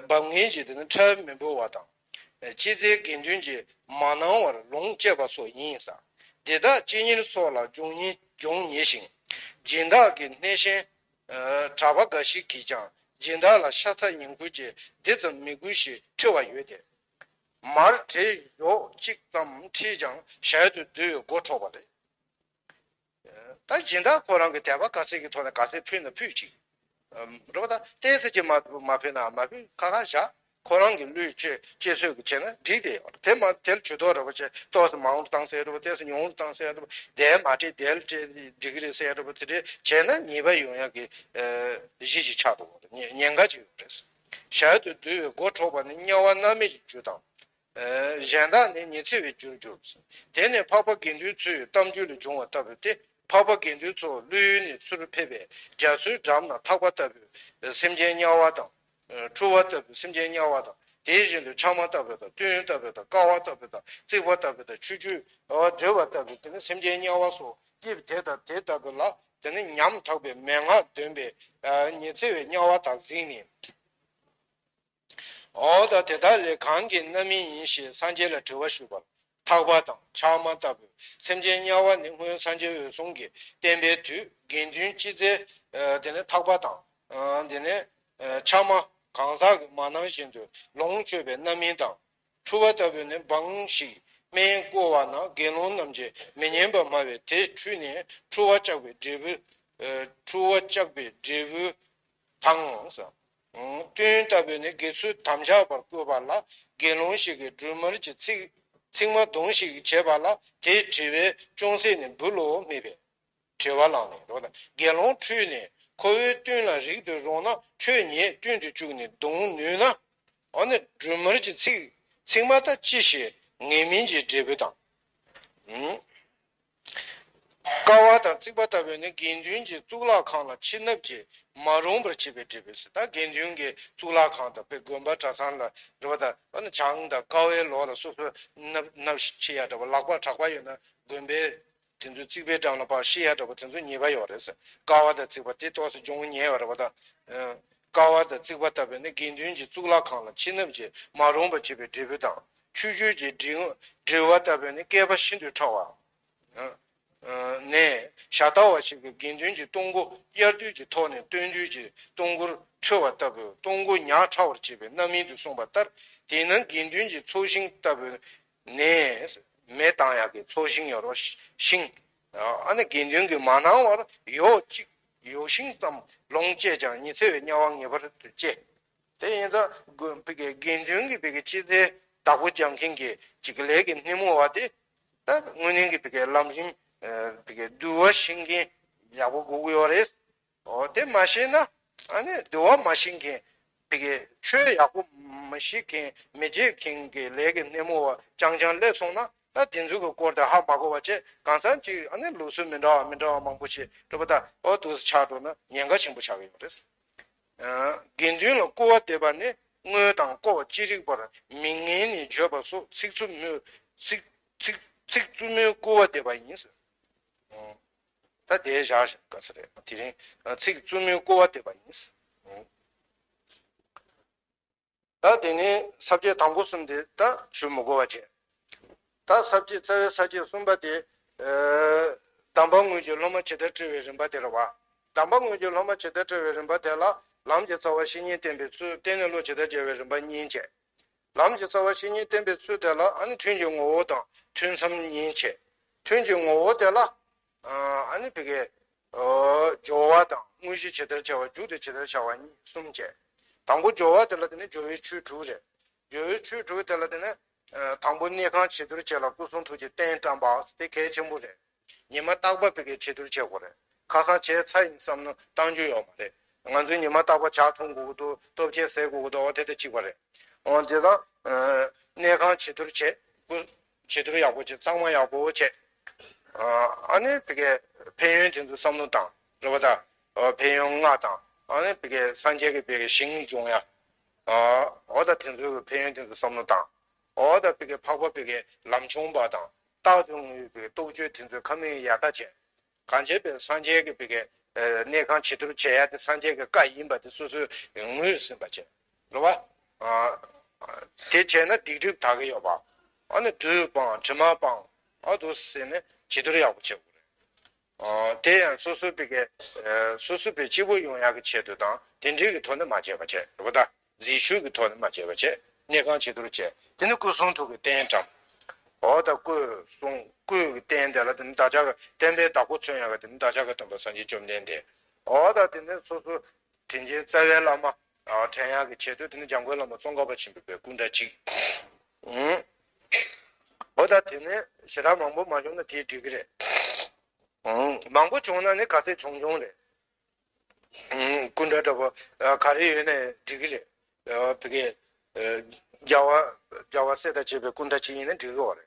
འབབ་ངན་གྱི་དེ་ནི་ཁྲལ་མི་འབུལ་བ་དང་། ཅི་ཚེ་དགེ་འདུན་གྱིས་མ་གནང་བར་ལོངས་སྤྱད་པ་སོགས་ཡིན། འདི་དག་སྤྱི་གཉེར་སོགས་ལ་འབྱུང་ཉེ་འབྱུང་ཉེ་ཞིང་། སྦྱིན་བདག་གི་སྣེ་ཤན། གྲྭ་པ་འགའ་ཞིག་གིས་ཀྱང་སྦྱིན་བདག་ལ་ཤ་ཚ་ཡིན་ཁུལ་གྱིས་འདི་ཙམ་མི་དགོས་ཞེས་ཁྲེལ་བ་ཡོད་དེ། མར་བྲེ་གཞོགས་གཅིག་ཙམ་ཁྲིད་ཀྱང་ཞལ་དུ་བསྡུ་བའི་སྒོ་འཕྲོག་པ་རེད། ད་སྦྱིན་བདག་ཁོ་རང་གི་དད་པ་ག་ཚད་ཀྱི་ཐོག་ནས་ག་ཚད་ཕུལ་ན་ཕུལ་ཅིག་རེད་བ། ད་ཏོག་ཙམ་ཅིག་མ་མ་ཕུལ་ན་མ་ཕུལ་ཁ་ཁ་བཞག་ཁོ་རང་གི་བློས་བཅོས་བཅོས་ཚོད་ཀྱི་བྱས་ན་འགྲིག་དེ་ཡོད་རེད། དེ་མ་དེ་ལ་ཇུས་གཏོགས་རེད་བ་བྱས་ཏོག་ཙམ་མང་རུ་བཏང་ཟེར་རེད་བ། ཏོག་ཙམ་ཉུང་རུ་བཏང་ཟེར་རེད་བ། དེ་མ་སྤྲད་དེ་ལ་སྤྲད་འགྲིག་གི་རེད་ཟེར་རེད་བ། དེ་འདྲས་བྱས་ན་ཉེས་པ་ཡོང་ཡག་གི་གཞི་ཞིག་ཆགས་འགྲོ་གི་རེད། ཉེན་ཉེན་ཁ་ཅིག་ཡོད་རེད། ཞལ་དུ་བསྡུ་བའི་སྒོ་འཕྲོག་པ་ནི་དམྱལ་བ་མནར་མེད་ཀྱི་རྒྱུ་དང་། གཞན་དག་ནི་ཉི་ཚེ་བའི་རྒྱུར་འགྱུར། དེ་ནི་འཕགས་པ་དགེ་འདུན་ཚོའི་གཏམ་རྒྱུད་ལས་བྱུང་བ་ལྟ་བུ་སྟེ། འཕགས་པ་དགེ་འདུན་ཚོ་ཀླུ་ཡུལ་ནས་ཚུར་ཕེབས་པས་རྒྱ་མཚོའི་འགྲམ་ན་ཐག་པ་ལྟ་བུའི་སེམས་ཅན་དམྱལ་བ་དང་། འཁྲུལ་བ་ལྟ་བུའི་སེམས་ཅན་དམྱལ་བ་དང་དེ་བཞིན་དུ་ཕྱགས་མ་ལྟ་བུ་དང་གཏུན་ལྟ་བུ་དང་ཀ་བ་ལྟ་བུ་དང་རྩིག་པ་ལྟ་བུ་དང་ཆུ་སྐྱོད་འབྲི་བ་ལྟ་བུའི་དེ་ནི་སེམས་ཅན་དམྱལ་བ་སོགས་སྐྱེས་པ་དེ་དང་དེ་ལྟ་བུ་ལ་དེ་ནི་ཉམ་ཐག་པའི་མན་ངག་འདོན་པས་ཉི་ཚེ་བའི་དམྱལ་བ་དག་གཟིགས་ནས། འོ་ད་དེ་དག་ལས་གང་གི་རྣམ་སྨིན་ཡིན་ཞེས་སངས་རྒྱས་ལ་དྲི་བ་ཞུས་པར། ཐག་པ་དང་ཕྱགས་མ་ལྟ་བུའི་སེམས་ཅན་དམྱལ་བ་ནི་སྔོན་སངས་རྒྱས་འོད་སྲུང་གིས་བསྟན་པའི་དུས་དགེ་འདུན་སྤྱི་རྫས། དེ་ནས་ཐག་པ་དང་། དེ་ནས་ཕྱགས་མ་གང་ཟག་གིས་མ་གནང་བཞིན་དུ་ལོངས་སྤྱོད་པའི་རྣམ་སྨིན་དང་། འཁྲུལ་བ་ལྟ་བུ་ནི་འབངས་ཤིག་སྨན་བསྐོལ་བ་ན་དགེ་སློང་རྣམས་ཀྱིས་མི་ཉན་པར་སྨྲ་བས་དེ་འཁྲུལ་ནས་འཁྲུལ་བ་བཅག་པའི་འབྲས་བུ། འཁྲུལ་བ་བཅག་པའི་འབྲས་བུ། དང་། གཏུན་ལྟ་བུ་ནི་དགེ་ཚུལ་དམ་བཞག་པར་བསྐུལ་བ་ལ་དགེ་སློང་ཞིག་གིས་སྦྲུལ་མར་གྱི་ཚིག་ཚིག་མ་གདོང་ཞིག་བྱས་པ་ལ་དེ་དྲི་བས་ཅུང་ཟད་ནི་འབུལ་ལོ་སྨྲས་པས། དྲི་བ་བླངས་ནས་རོ་ལ་དགེ་སློང་ཁྲོས་ནས་ཁོ་བོའི་གཏུན་ལ་རིགས་དུ་རུང་ན་ཁྱོད་ཉིད་གཏུན་དུ་བཅུག་ནས་གདོང་ནུས་ན། འོ་ནི་སྦྲུལ་མར་གྱི་ཚིག་ཚིག་མ་ད་ཅི་ཞིག་ངེས་མིན་གྱི་འབྲས་བུ་དང་། ཀ་བ་དང་རྩིག་པ་ལྟ་བུ་ནི་དགེ་འདུན་གྱི་གཙུག་ལག་ཁང་ལ་ཁྱི་ནག་ཅིག་མ་རུངས་པར་བྱེད་པའི་འབྲས་བུ་ཟེར། ད་དགེ་འདུན་གྱི་གཙུག་ལག་ཁང་དང་དཔེ་དགོན་པ་གྲྭ་ཚང་ལ་རེད་བ། ད་ཨ་ནི་བྱང་དང་ཀ་བའི་ལོགས་ལ་སོ་སོའི་ནབ་ནབ་ཕྱི་ཡ་འདྲ་བ་ལག་པ་གྲགས་པ་ཡོད་ན་དགོན་པའི་དེ་ཚོའི་རྩིག་པའི་འགྲམ་ལ་ཕར་ཤི་ཡ་འདྲ་བ་དེ་ཚོ་ཉེས་པ་ཡོད་རེད་ཟེར། ཀ་བ་དང་རྩིག་པ་དེ་ཏོག་ཙམ་འབྱུང་ཉེ་བ་རེད་བ། ད་ཀ་བ་དང་རྩིག་པ་ལྟ་བུ་ནི་དགེ་འདུན་གྱི་གཙུག་ལག་ཁང་ལ་ཁྱི་ནག་ཅིག་མ་རུངས་པར་བྱེད་པའི་འབྲས་བུ་དང་། ཆུ་སྐྱོད་ཀྱི་འབྲི་འབྲི་བ་ལྟ་བུ་ནི་བསྐལ་པ་ཤིན་ཏུ་ཕྲ་བ། ནས་ཞྭ་ལྟ་བ་ཞིག་གིས་དགེ་འདུན་གྱི་སྟོང་སྐུ་དབྱར་དུས་ཀྱི་ཐོག་ནས་སྟོན་དུས་ཀྱི་སྟོང་སྐུར་འཁྲུལ་བ་ལྟ་བུའི་སྟོང་སྐུ་ཉག་ཕྲ་བར་བྱེད་པའི་རྣམ་སྨིན་དུ་གསུངས་པ་ལྟར། དེས་ན་དགེ་འདུན་གྱི་ཚོགས་ཞིང་ལྟ་བུ་ནས་མེ་བཏང་ཡག་གི་ཚོགས་ཞིང་ཡོད་རོ། ཤིང་། ཨ་ནི་དགེ་འདུན་གྱིས་མ་གནང་བར་ཡོག་གཅིག་ཡོག་ཤིང་ཙམ་ལོངས་སྤྱད་ཀྱང་ཉི་ཚེ་བའི་དམྱལ་བ་ངེས་པར་དུ་སྐྱེ། དེ་ཡིན་ཙང་དགེ་འདུན་གྱི་བི་གའི་སྤྱི་ཚེ་བདག་པོ་རྒྱག་མཁན་གྱི་ཅིག་ལས་ཀྱི་སྣེ་མོ་བ་དེ། ད་དངོས་གནས་ཀྱི་བི་གའི་ལམ་རིམ་བི་གའི་འདུལ་བ་ཤེས་མཁན་ཡག་པོ་དགོས་ཀྱི་ཡོད་རེད། འོ་དེ་མ་ཤེས་ན་ཨ་ནི་འདུལ་བ་མ་ཤེས་མཁན་བི་གའི་ཆོས་ཡག་པོ་མ་ཤེས་མཁན་མི་བརྗེད་མཁན་གྱི་ལས་ཀྱི་སྣེ་མོ་བ་རྐྱང་རྐྱང་སླེབས་སོང་ན། ད་དེ་ཚོ་གི་སྐོར་དེ་ཧ་མ་གོ་བ་བྱས་གང་ཟག་ཅིག་ཨ་ནི་ལུགས་སྲོལ་མི་འདྲ་བ་མི་འདྲ་བ་མང་པོ་ཞིག་གྲུབ་པ་ད་འོ་འདུག་སེ་ཆགས་འགྲོ་ན་ཉེན་ཁ་ཆེན་པོ་ཆགས་ཀྱི་ཡོད་རེད། དགེ་འདུན་ལ་སྐུར་བ་འདེབས་པ་ནི་དངོས་དང་སྐོར་ཅི་རིགས་པར་མིང་ངན་ནས་བརྗོད་པ་སོགས་ཚིག་རྩུབ་མོའི་ཚིག་ཚིག་ཚིག་རྩུབ་མོའི་སྐུར་བ་འདེབས་པ་ཡིན། ད་དེ་བཞག་ག་ས་རེད། དེ་རིང་ཚིག་རྩུབ་མོའི་སྐུར་བ་འདེབས་པ་ཡིན། ད་དེ་ནས་ས་བཅད་དང་པོ་གསུམ་དེ་ད་ཞུ་མི་དགོས་པ་བྱས། ད་ས་བཅད་རྩ་བའི་ས་བཅད་གསུམ་པ་དེ། གདམས་པ་དངོས་ཀྱི་སློབ་མ་ཇི་ལྟར་བཀྲི་བའི་རིམ་པ་དེ་རེད་བ། གདམས་པ་དངོས་ཀྱི་སློབ་མ་ཇི་ལྟར་བཀྲི་བའི་རིམ་པ་དེ་ལ་ལམ་གྱི་རྩ་བ་བཤེས་གཉེན་བསྟེན་པའི་ཚུལ། བརྟེན་ནས་བློ་ཇི་ལྟར་རྒྱལ་བའི་རིམ་པ་གཉིས་བྱས། ལམ་གྱི་རྩ་བ་བཤེས་གཉེན་བསྟེན་པའི་ཚུལ་དེ་ལ་ཨ་ནི་ཐུན་གྱི་ངོ་བོ་དང་ཐུན་མཚམས་གཉིས་བྱས། ཐུན་གྱི་ངོ་བོ་དེ་ལ་ཨ་ནི་བི་གའི་སྦྱོར་བ་དང་དངོས་གཞི་ཇི་ལྟར་བྱ་བ། མཇུག་ཏུ་ཇི་ལྟར་བྱ་བ་གཉིས་གསུམ་བྱས། དང་པོ་སྦྱོར་བ་དེ་ལ་དེ་ནི་སྦྱོར་བའི་ཆོས་དྲུག་རེད། སྦྱོར་བའི་ཆོས་དྲུག་དེ་ལ་དེ་ནི་དང་པོ་གནས་ཁང་བྱི་དོར་བྱས་ལ་སྐུ་གསུང་ཐུགས་ཀྱི་རྟེན་བཀྲམ་པ་དེ་གལ་ཆེན་པོ་རེད། ཉི་མ་རྟག་པ་བི་གའི་བྱི་དོར་བྱེད་དགོས་རེད། ཁ་སང་བྱས་ཚར་ཡིན་བསམ་ན་བཏང་རྒྱུ་ཡོད་མ་རེད། ང་ཚོས་ཉི་མ་རྟག་པ་ཇ་འཐུང་དགོས་ཀྱི་འདུག་ལྟོ་ཆས་ཟས་དགོས་ཀྱི་འདུག་འོ་དེ་དང་གཅིག་པ་རེད། འོ་དེ་དང་གནས་ཁང་བྱི་དོར་བྱས། སྐུ་བྱི་དོར་ཡག་པོ་བྱས། གཙང་མ་ཡག་པོ་བྱས། ཨ་ནི་བི་གའི་ཕན་ཡོན་དེ་ཚོ་བསམ་བློ་བཏང་རེད་བ་ད། ཕན་ཡོན་ལྔ་དང་ཨ་ནི་བི་གའི་སངས་རྒྱས་ཀྱི་བི་གའི་ཞིང་སྦྱོང་ཡ། འོ་ད་དེ་ཚོའི་ཕན་ཡོན་དེ་ཚོ་བསམ་བློ་བཏང་། འོ་ད་བི་གའི་འཕགས་པ་བི་གའི་ལམ་ཆུང་པ་དང་རྟག་ཏུ་ངུས་པའི་རྟོགས་བརྗོད་དེ་ཚོའི་ཁ་མིག་ཡར་ལྟ་བྱས། གང་བྱས་པའི་སངས་རྒྱས་ཀྱི་བི་གའི་གནས་ཁང་བྱི་དོར་བྱེད་ཡ་དེ་སངས་རྒྱས་ཀྱི་བཀའ་ཡིན་པ་དེ་སོ་སོས་ངོས་ཟིན་པ་བྱས། རེད་བ། དེ་བྱས་ན་སྡིག་སྒྲིབ་དག་གི་ཡོད་པ། ཨ་ནི་བདུད་སྤང་དྲི་མ་སྤང་། ཨ་འདུག་ཟེར་ནས་བྱི་དོར་ཡག་པོ་བྱེད་དགོས་རེད། དེ་ཡང་སོ་སོའི་བི་གའི་སོ་སོའི་བི་གའི་སྐྱིད་པོ་ཡོང་ཡག་གི་ཆེད་དུ་དང་དེ་འདྲའི་གི་ཐོག་ནས་མ་བྱས་པ་བྱས། རེད་བ་ད། རྫས་ཤུལ་གྱི་ཐོག་ནས་མ་བྱས་པ་བྱས། གནས་ཁང་བྱི་དོར་བྱས། དེ་ནི་སྐུ་གསུང་ཐུགས་ཀྱི་རྟེན་བཀྲམ། འོ་ད་སྐུ་གསུང་སྐུ་ཡི་རྟེན་དེ་ལ་དེ་ནི་བདག་ཅག་གི་བསྟན་པའི་བདག་པོ་མཚོན་ཡག་གི་དེ་ནི་བདག་ཅག་གི་སྟོན་པ་སངས་རྒྱས་བཅོམ་ལྡན་འདས། འོ་ད་དེ་ནི་སོ་སོ་དྲིན་ཅན་རྩ་བའི་བླ་མ་དྲན་ཡག་གི་ཆེད་དུ་དེ་ནི་འཇམ་མགོན་བླ་མ་ཙོང་ཁ་པ་ཆེན་པོའི་བི་གའི་སྐུ་འདྲ་གཅིག་འོ་ད་དེ་ནི་ཞེ་དྲག་མང་པོ་མ་བྱུང་ན་དེས་འགྲིག་གི་རེད། མང་པོ་བྱུང་ན་ནི་ག་ཚད་བྱུང་བྱུང་རེད། སྐུ་འདྲ་འདྲ་པོ་ག་རེ་ཡོད་ནའི་འགྲིག་གི་རེད། བི་གའི་རྒྱལ་བ་རྒྱལ་བ་སྲས་དང་བཅས་པའི་སྐུ་འདྲ་ཅིག་ཡིན་ན་འགྲིག་གི་རེད།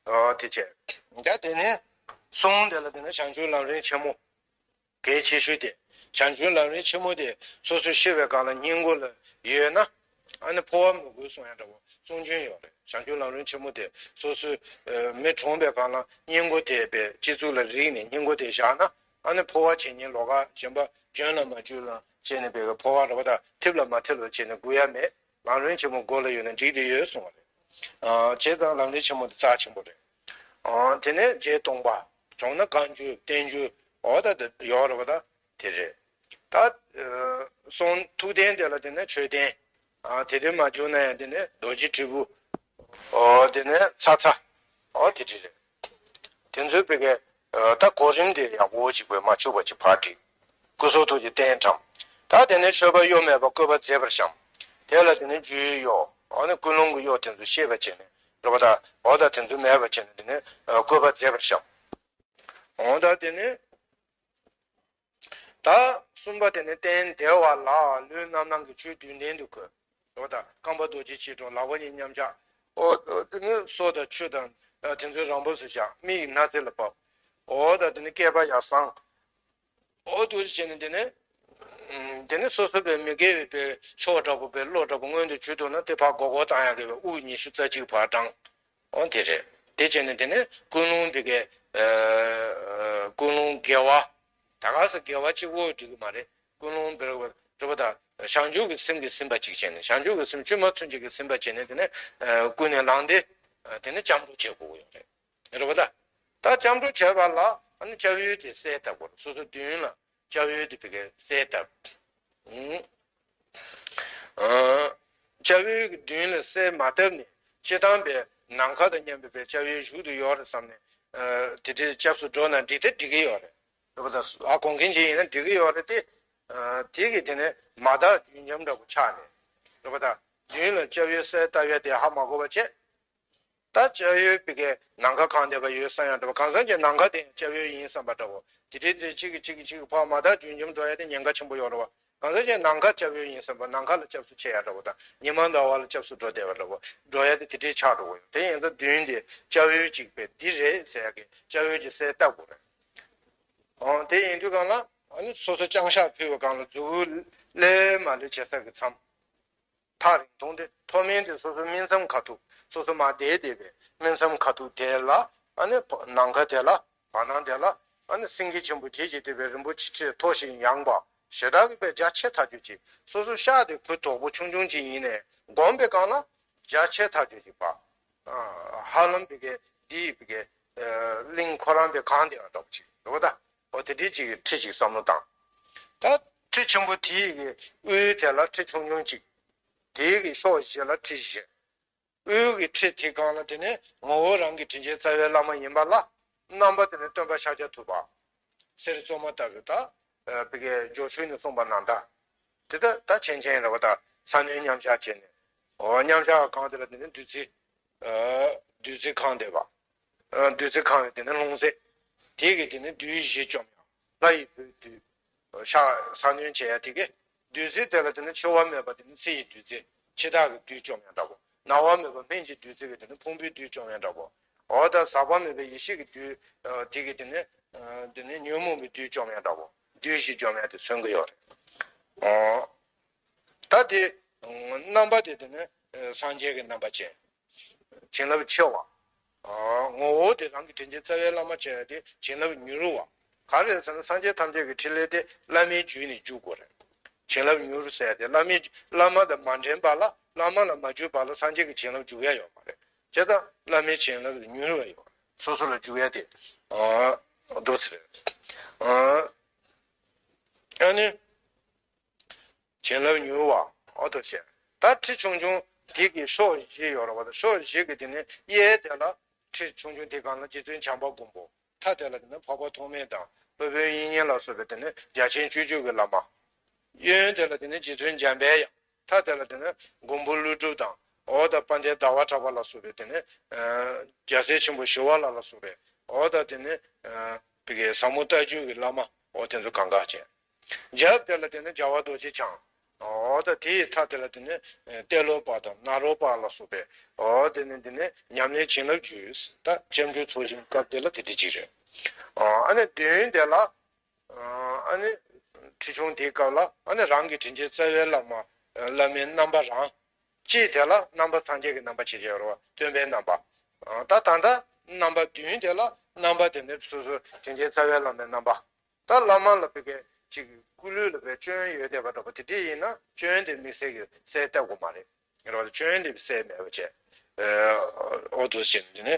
དེ་བྱས། ད་དེ་ནས་གསུང་དེ་ལ་དེ་ནས་བྱང་ཆུབ་ལམ་རིམ་ཆེན་མོ། གལ་ཆེ་ཤོས་དེ། བྱང་ཆུབ་ལམ་རིམ་ཆེན་མོ་དེ་སོ་སོས་ཤི་བའི་སྒང་ལ་སྙིང་མགོ་ལ་ཡོད་ན། ཨ་ནི་འཕོ་བ་མི་དགོས་གསུང་ཡ་འདྲ་བོ་གསུང་རྒྱུན་ཡོད་རེད། བྱང་ཆུབ་ལམ་རིམ་ཆེན་མོ་དེ་སོ་སོའི་མི་གྲོངས་པའི་སྒང་ལ་སྙིང་མགོ་དེ་པའི་སྤྱི་གཙུག་ལ་རིག་ནས་སྙིང་མགོ་དེ་བཞག་ན། ཨ་ནི་འཕོ་བ་བྱེད་ཉིན་ལོ་ཀ་གཞན་པ་རྒྱུན་ལ་མ་འཇུག་ལ་བྱས་ནས་པའི་འཕོ་བ་རེད་བ་ད་ཐིབས་ལ་མ་ཐིབས་ལ་བྱས་ནས་སྒུག་ཡ་མེད། ལམ་རིམ་ཆེན་མོ་མགོ་ལ་ཡོད་ན་འགྲིག་དེ་ཡོད་གསུང་བ་རེད། བྱས་ཙང་ལམ་རིམ་ཆེན་མོ་དེ་རྩ་ཆེན་པོ་རེད། དེ་ནས་རྗེ་སྟོང་པ། བྱུང་ན་བཀའ་འགྱུར་བསྟན་འགྱུར་འོ་ད་དེ་ཡོད་རེད་བ་ད། དེ་རེད། ད། གསུང་ཐུགས་རྟེན་དེ་ལ་དེ་ནས་མཆོད་རྟེན། དེ་དེ་མ་བྱུང་ན་ཡང་དེ་ནས་རྡོ་རྗེ་དྲིལ་བུ། དེ་ནས་ཚ་ཚ། འོ་དེ་འདྲ་རེད། དེ་ཚོའི་བི་གའི་ད་གོ་རིམ་དེ་ཡག་པོ་ཅིག་བས་མ་ཆུག་པ་ཅིག་ཕར་བྲིས། སྐུ་གསུང་ཐུགས་ཀྱི་རྟེན་བཀྲམ། ད་དེ་ནས་མཆོད་པ་གཡོ་མེད་པར་བཀོད་པ་མཛེས་པར་བཤམས། དེ་ལ་དེ་ནས་རྒྱུའི་གཡོ། འོ་ནི་ཀུན་སློང་གི་གཡོ་དེ་ཚོ་ཤེས་པ་བྱས་ནས་རེད་བ་ད། འོ་ད་དེ་ཚོ་མེད་པ་བྱས་ནས་དེ་ནས་བཀོད་པ་མཛེས་པར་བཤམས། འོ་ད་དེ་ནས། ད་གསུམ་པ་དེ་ནི་རྟེན་བདེ་བ་ལ་ལུས་རྣམ་སྣང་གི་ཆོས་བདུན་ལྡན་དུ་བཀོད། འོ་ད་རྐང་པ་རྡོ་རྗེ་ཆེ་དྲུང་ལག་པ་གཉིས་མཉམ་བཞག་འོ་དེ་ནི་སོ་དང་ཆུ་དང་དེ་ཚོའི་རང་བབས་སུ་བཞག་མིག་སྣ་རྩེ་ལ་ཕབ། འོ་ད་དེ་ནི་སྐེད་པ་ཡར་བཟང་། འོ་དུ་བྱས་ནས་དེ་ནི། དེ་ནི་སོ་སོ་པའི་མི་དགེ་བའི་པའི་ཕྱོགས་འདྲ་པོ་པའི་བློ་འདྲ་པོ་མངོན་དུ་གྱུར་འདུག་ན་དེ་ཕར་མགོ་སྐོར་བཏང་ཡག་གི་དབུགས་ཉི་ཤུ་རྩ་གཅིག་ཕར་བཏང་། འོ་དེ་རེད། དེ་བྱས་ནས་དེ་ནས་ཀུན་སློང་བི་གའི། ཀུན་སློང་དགེ་བ། ད་ག་ས་དགེ་བ་གཅིག་པོ་འགྲིག་གི་མ་རེད། ཀུན་སློང་བི་གའི་རེད་པ་ད། བྱང་ཆུབ་ཀྱི་སེམས་ཀྱིས་ཟིན་པ་གཅིག་བྱས་ནས་བྱང་ཆུབ་ཀྱི་སེམས་བཅོས་མ་ཚུན་ཆད་ཀྱིས་ཟིན་པ་བྱས་ནས་དེ་ནས། ཀུན་ནས་བསླངས་ཏེ། དེ་ནས་སྐྱབས་འགྲོ་བྱེད་དགོས་ཀྱི་ཡོད་རེད། རེད་པ་ད། ད་སྐྱབས་འགྲོ་བྱེད་པ་ལ། ཨ་ནི་སྐྱབས་ཡུལ་དེ་གསལ་བཏབ་དགོས་རེད། སོ་སོ་མདུན་ལ་སྐྱབས་ཡུལ་དེ་བི་གའི་གསལ་བཏབ། ཨུམ། ཨ། སྐྱབས་ཡུལ་གྱི་མདུན་ལ་གསལ་མ་བཏབ་ནས་སྤྱིར་བཏང་པའི་ནམ་མཁའ་དང་མཉམ་པའི་བའི་སྐྱབས་ཡུལ་བཞུགས་ཏུ་ཡོད་རེད་བསམ་ནས། ཨ། དེ་འདྲའི་སྐྱབས་སུ་འགྲོ་ན་འགྲིག་དེ་འགྲིག་གི་ཡོད་རེད། རེད་པ། ད་ཨ་དགོངས་མཁན་ཅིག་ཡིན་ན་འགྲིག་གི་ཡོད་རེད་དེ། ཨ། དེ་གི་དེ་ནས་མ་དག་རྒྱུན་འབྱམས་འདྲ་པོ་ཆགས་ནས། རེད་པ། ད་མདུན་ལ་སྐྱབས་ཡུལ་གསལ་བཏབ་ཡ་དེ་ཧ་མ་གོ་བ་བྱས། ད་སྐྱབས་ཡུལ་བི་གའི་ནམ་མཁའ་གང་བསྡད་པ་ཡོད་བསམ་ཡང་འདྲ་པོ། གང་ཟག་གི་ནམ་མཁའ་དེ་ཡང་སྐྱབས་ཡུལ་ཡིན་བསམ་པ་འདྲ་པོ། དེ་འདྲའི་དེ་གཅིག་གིས་གཅིག་གིས་གཅིག་གིས་ཕར་མ་དག་རྒྱུན་འབྱམས་འགྲོ་ཡ་དེ་ཉེན་ཁ་ཆེན་པོ་ཡོད་རེད་པ། གང་ཟག་གི་ནམ་མཁའ་སྐྱབས་ཡུལ་ཡིན་བསམ་པ། ནམ་མཁའ་ལ་སྐྱབས་སུ་མཆི་ཡ་འདྲ་པོ་དང་། ཉི་མ་ཟླ་བ་ལ་སྐྱབས་སུ་འགྲོ་བསྡད་པ་འདྲ་པོ། འགྲོ་ཡ་དེ་དེ་འདྲའི་ཆགས་འགྲོ་གི་ཡོད། དེ་ཡིན་ཙང་མདུན་དེ་སྐྱབས་ཡུལ་གཅིག་པས་འདི་རེད་ཟེར་ཡ་གི་སྐྱབས་ཡུལ་གྱི་གསལ་བཏབ་དགོས་རེད། ཨང་། དེ་ཡིན་དུས་གང་ལ་ཨ་ནི་སོ་སོ་ལྕང་ཤར་ཕུལ་བའི་སྒང་ལ་མཛུབ་གུ་ལས་མ་ལས་བྱེད་ས་གི་མཚམས། ཐག་རིང་ཐུང་དེ་མཐོ་དམན་དེ་སོ་སོའི་སྨིན་མཚམས་ཁ་ཐུག། སོ་སོ་མར་བསྡད་བསྡད་པའི་སྨིན་མཚམས་ཁ་ཐུག་དེ་ལ། ཨ་ནི་ནམ་མཁའ་དེ་ལ། བར་སྣང་དེ་ལ། ཨ་ནི་སེང་གེ་ཆེན་པོ་བརྒྱད་ཀྱིས་བཏེགས་པའི་རིན་པོ་ཆེའི་ཁྲི་མཐོ་ཞིང་ཡངས་པ། ཞེ་དྲག་གི་བའི་རྒྱ་ཆེ་ཐག་ཆོད་ཅིག། སོ་སོ་ཤག་དེ་གུ་དོག་པོ་ཆུང་ཆུང་ཅིག་ཡིན་ནའི་བསྒོམས་པའི་སྒང་ལ་རྒྱ་ཆེ་ཐག་ཆོད་ཅིག་པ། ཨ། ཧ་ལམ་བི་གའི་འདི་བི་གའི་ཨ། གླིང་ཁོ་རང་དེ་གང་བསྡད་པ་འདྲ་པོ་ཅིག་རེད་པ། ད་འོ་དེ་འདྲའི་ཅིག་ཁྲི་ཅིག་བསམ་བློ་བཏང་། ད་ཁྲི་ཆེན་པོ་དེའི་གི་དབུས་དེ་ལ་ཁྲི་ཆུང་ཆུང་ཅིག། དེའི་གི་ཕྱོགས་བཞི་ལ་ཁྲི་བཞི། དབུས་ཀྱི་ཁྲི་དེའི་སྒང་ལ་དེ་ནི་ངོ་བོ་རང་གི་དྲིན་ཅན་རྩ་བའི་བླ་མ་ཡིན་པ་ལ། རྣམ་པ་དེ་ནི་སྟོན་པ་ཤཱཀྱ་ཐུབ་པ། གསེར་བཙོ་མ་ལྟ་བུའི་ད། ཨ། བི་གའི་སྦྱོར་ཚུལ་ནས་གསུངས་པ་ནང་ལྟར། དེ་ད་ད་མཁྱེན་མཁྱེན་རེད་པ། ད་ས་གནོན་མཉམ་བཞག་བྱས་ནས། འོ། མཉམ་བཞག་སྒང་དེ་ལ་དེ་ནི་བདུད་རྩི། ཨ། བདུད་རྩི་གང་བསྡད་པ། ཨ། བདུད་རྩི་གང་བའི་དེ་ནི་ལྷུང་བཟེད། དེ་གི་དེ་ནི་བདུད་བཞི་བཅོམ་ཡང་ལྷ་ཡི་བུའི་བདུད། ཤ་ས་གནོན་བྱེད་ཡ་དེ་གི་བདུད་རྩི་དེ་ལ་དེ་ནི་འཆི་བ་མེད་པ་དེ་ནི་ཚེ་ཡི་བདུད་རྩི། འཆི་བདག་གི་བདུད་བཅོམ་ཡང་འདྲ་པོ། ན་བ་མེད་པ་སྨན་གྱི་བདུད་རྩི་གི་དེ་ནི་ཕུང་པོའི་བདུད་བཅོམ་ཡང་འདྲ་པོ། འོ། ད་ཟག་པ་མེད་པའི་ཡེ་ཤེས་ཀྱི་བདུད། ཨ། དེ་གི་དེ་ནི་ཨ། དེ་ནི་ཉོན་མོངས་པའི་བདུད་བཅོམ་ཡང་འདྲ་པོ། བདུད་བཞི་བཅོམ་ཡང་དེ་མཚོན་གྱི་ཡོད་རེད། འོ། ད་དེ་རྣམ་པ་དེ་དེ་ནི་ཨ། སངས་རྒྱས་ཀྱི་རྣམ་པ་ཅན། བྱིན་རླབས་ཆེ་བ། ཨ། ངོ་བོ་དེ་རང་གི་དྲིན་ཅན་རྩ་བའི་བླ་མ་བྱས་ཏེ་བྱིན་རླབས་མྱུར་བ། ག་རེ་ཟེར་ན་སངས་རྒྱས་ཐམས་ཅད་ཀྱི་ཕྲིན་ལས་དེ་བླ་མའི་རྒྱུད་ནས་འཇུག་དགོས་རེད། བྱིན་རླབས་མྱུར་ཟེར་ཏེ་བླ་མའི་བླ་མ་དང་མ་འདྲེན་པ་ལ། བླ་མ་ལ་མ་འཇུག་པ་ལ་སངས་རྒྱས་ཀྱི་བྱིན་རླབས་འཇུག་ཡ་ཡོད་མ་རེད། བྱས་ཙང་བླ་མའི་བྱིན་རླབས་དེ་མྱུར་བ་ཡོད། སོ་སོ་ལ་འཇུག་ཡ་དེ། ཨ། འདུག་ཟེར། ཨ། ཨ་ནི། བྱིན་རླབས་མྱུར་བ། འོ་དོ་བྱས། ད་ཁྲི་ཆུང་ཆུང་དེ་གི་ཕྱོགས་བཞི་ཡོད་རེད་པ། ད་ཕྱོགས་བཞི་གི་དེ་ནི་གཡས་དེ་ལ་ཁྲི་ཆུང་ཆུང་དེ་སྒང་ལ་རྗེ་བཙུན་བྱམས་པ་མགོན་པོ། མཐའ་དེ་ལ་དེ་ནི་འཕགས་པ་ཐོགས་མེད་དང་སློབ་དཔོན་དབྱིག་གཉེན་ལ་སོགས་པའི་དེ་ནི་རྒྱ་ཆེན་སྤྱོད་བརྒྱུད་ཀྱི་བླ་མ། གཡོན་དེ་ལ་དེ་ནི་རྗེ་བཙུན་འཇམ་དཔལ་དབྱངས། མཐའ་དེ་ལ་དེ་ནི་མགོན་པོ་ཀླུ་སྒྲུབ་དང་། འོ། ད་དཔལ་ལྡན་ཟླ་བ་གྲགས་པ་ལ་སོགས་པའི་དེ་ནི་ཨ། རྒྱལ་སྲས་ཆེན་པོ་ཞི་བ་ལྷ་ལ་སོགས་པའི། འོ། ད་དེ་ནི་ཨ། བི་གའི་ཟབ་མོ་ལྟ་བརྒྱུད་ཀྱི་བླ་མ། འོ། དེ་ཚོ་གང་ག་ཅན། རྒྱབ་དེ་ལ་དེ་ནི་རྒྱལ་བ་རྡོ་རྗེ་འཆང་། འོ། ད་དེའི་མཐའ་དེ་ལ་དེ་ནི་ཨ། ཏེ་ལོ་པ་དང་ནཱ་རོ་པ་ལ་སོགས་པའི། འོ། དེ་ནི་དེ་ནི་ཉམས་ལེན་བྱིན་རླབས་རྒྱུད། ད་སྐྱབས་འགྲོའི་ཚོགས་ཞིང་སྐབས་དེ་ལ་དེ་འདྲ་ཅིག་རེད། ཨ། ཨ་ནི་མདུན་དེ་ལ། ཨ་ནི་ཁྲི་ཆུང་དེའི་སྐབས་ལ་ཨ་ནི་རང་གི་དྲིན་ཅན་རྩ་བའི་བླ་མ། བླ་མའི་རྣམ་པ་རང་། དཀྱིལ་དེ་ལ་རྣམ་པ་སངས་རྒྱས་ཀྱི་རྣམ་པ་བྱེད་ཀྱི་ཡོད་རེད་པ། སྟོན་པའི་རྣམ་པ། ཨ། ད་ད་ལྟ་རྣམ་པ་མདུན་དེ་ལ་རྣམ་པ་དེ་ནི་སོ་སོ་དྲིན་ཅན་རྩ་བའི་བླ་མའི་རྣམ་པ། ད་བླ་མ་ལ་བི་གའི་ཅིག་སྐུ་ལུས་ལ་བའི་སྐྱོན་ཡོད་བསྡད་པ་འདྲ་པོ་དེ་འདྲ་ཡིན་ན་སྐྱོན་དེ་དམིགས་བསལ་གྱི་གསལ་བཏབ་དགོས་མ་རེད། རེད་པ། སྐྱོན་དེ་གསལ་མེད་པ་བྱས། ཨ། འོ་དོ་བྱས་ནས་དེ་ནི།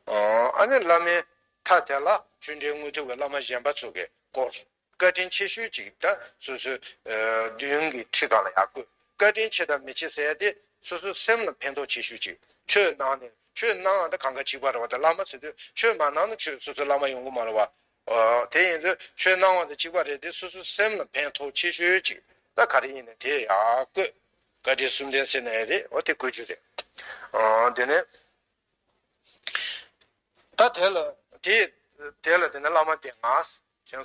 ཨ། ཨ་ནི་བླ་མའི་མཐའ་དེ་ལ་ཆོས་འབྲེལ་དངོས་ཐོབ་ཀྱི་བླ་མ་གཞན་པ་ཚོ་གིས་བསྐོར། བཀའ་དྲིན་ཆེ་ཤོས་ཅིག་ད་སོ་སོའི་ཨ། མདུན་གྱི་ཁྲི་སྒང་ལ་ཡར་བཀོད། བཀའ་དྲིན་ཆེ་དང་མི་ཆེ་ཟེར་ཡ་དེ་སོ་སོའི་སེམས་ལ་ཕན་ཐོགས་ཆེ་ཤོས་ཅིག། ཆོས་གནང་ནས། ཆོས་གནང་བ་དེ་གང་ག་གཅིག་པ་རེད་པ། ད་བླ་མ་ཟེར་དུས་ཆོས་མ་གནང་ན་ཆོས་སོ་སོའི་བླ་མ་ཡོང་གི་མ་རེད་པ། ཨ། དེ་ཡིན་དུས་ཆོས་གནང་བ་དང་གཅིག་པ་རེད་དེ། སོ་སོའི་སེམས་ལ་ཕན་ཐོགས་ཆེ་ཤོས་ཅིག། ད་ག་རེ་ཡིན་ནའི་དེ་ཡར་བཀོད། བཀའ་དྲིན་གསུམ་ལྡན་ཟེར་ན་ཡང་རེད། འོ། དེ་བཀོད་རྒྱུ་རེད། ཨ། དེ་ནས་ད་དེ་ལ་དེ་དེ་ལ་དེ་ནས་བླ་མ་སྡེ་ལྔ་བྱས་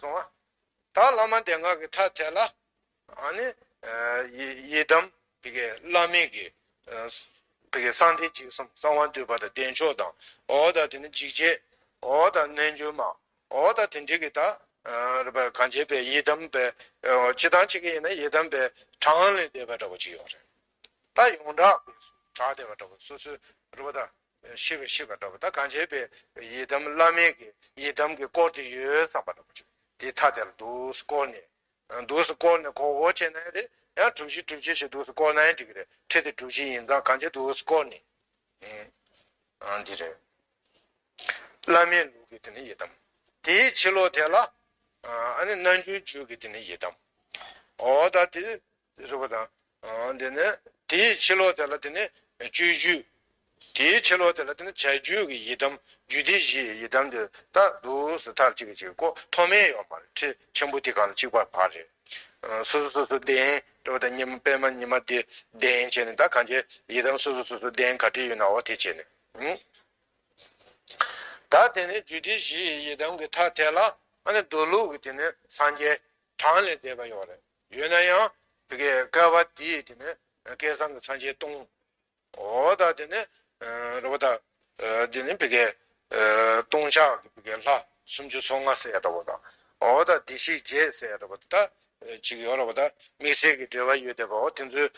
སོང་བ། ད་བླ་མ་སྡེ་ལྔ་གི་མཐའ་དེ་ལ། ཨ་ནི། ཨ། ཡི་ཡི་དམ་བི་གའི་བླ་མེད་ཀྱི། ཨ། བི་གའི་གསང་བདེ་འཇིགས་གསུམ་གསང་བ་འདུས་པ་དང་བདེ་མཆོག་དང་། འོ། ད་དེ་ནི་འཇིགས་བྱེད། འོ། ད་རྣལ་འབྱོར་མ། འོ། ད་དེ་འདྲའི་གི་ད། ཨ། རེད་པ། གང་བྱས་པའི་ཡི་དམ་པའི། ཨ། སྤྱིར་བཏང་གཅིག་གི་ཡིན་ན་ཡི་དམ་པའི་གྲངས་ལས་འདས་པ་འདྲ་པོ་ཅིག་ཡོད་རེད། ད་ཡོངས་གྲགས་པའི་གྲགས་བསྡད་པ་འདྲ་པོ་སོ་སོའི་རེད་པ། ད་ཤེས་པའི་ཤེས་པ་འདྲ་པོ། ད་གང་བྱས་པའི་ཡི་དམ་བླ་མེད་ཀྱི་ཡི་དམ་གྱིས་བསྐོར་ཏེ་ཡོད་བསམ་པ་འདྲ་པོ་ཅིག། དེའི་མཐའ་དེ་ལ་འདུག་སེ་བསྐོར་ནས། འདུག་སེ་བསྐོར་ནས་གོ་གོ་བྱས་ན་རེད། ཡང་གྲུ་བཞི་གྲུ་བཞི་ཞིག་འདུག་སེ་བསྐོར་ན་ཡང་འགྲིག་གི་རེད། ཁྲི་དེ་གྲུ་བཞི་ཡིན་ཙང་གང་བྱས་འདུག་སེ་བསྐོར་ནས། ཨ། འདི་རེད། བླ་མེད་ལུགས་ཀྱི་དེ་ནི་ཡི་དམ། དེའི་ཕྱི་ལོགས་དེ་ལ་ཨ་ནི་རྣལ་འབྱོར་རྒྱུད་ཀྱི་དེ་ནི་ཡི་དམ། འོ་ད་དེ་རེད་པ་དང་། འདི་ནི་དེའི་ཕྱི་ལོགས་དེ་ལ་དེ་ནི་སྤྱོད་རྒྱུད། དེའི་ཕྱི་ལོགས་དེ་ལ་དེ་ནི་བྱ་རྒྱུད་ཀྱི་ཡི་དམ། རྒྱུད་སྡེ་བཞིའི་ཡི་དམ་དེ་ད་འདུག་སེ་མཐར་གཅིག་གིས་གཅིག་གོ་མཐོ་དམན་ཡོད་མ་རེད། ཁྲི་ཆེན་པོ་དེ་གང་ལ་གཅིག་པ་བག་རེད། སོ་སོ་སོ་སོ་གདན་རེད་པ་དང་། ཉི་མ་པདྨ་ཉི་མ་དེ་གདན་བྱས་ནས། ད་གང་བྱས་ཡི་དམ་སོ་སོ་སོ་སོ་གདན་ག་འདྲ་ཡོད་ན་འོ་དེ་བྱས་ནས། ད་དེ་ནས་རྒྱུད་སྡེ་བཞིའི་ཡི་དམ་གྱི་མཐའ་དེ་ལ་ཨ་ནི་མདོ་ལུགས་ཀྱི་དེ་ནས་སངས་རྒྱས་གྲངས་ལས་འདས་པ་ཡོད་རེད། ཡོད་ན་ཡང་དེ་གའི་བསྐལ་པ་འདིའི་དེ་ནས་བསྐལ་བཟང་གི་སངས་རྒྱས་སྟོང་། འོ་ད་དེ་ནས་རེད་པ་ད། དེ་ནས་བི་གའི་སྟོང་ཕྲག་གི་བི་གའི་ལྷ་སུམ་ཅུ་སོ་ལྔ་ཟེར་ཡ་འདྲ་པོ་དང་། འོ་ད་བདེ་གཤེགས་བརྒྱད་ཟེར་ཡ་འདྲ་པོ་ད་ཅིག་ཡོད་རེད་པ། ད་དམིགས་བསལ་གྱི་འབྲེལ་བ་ཡོད་བསྡད་པ། འོ་དེ་ཚོའི་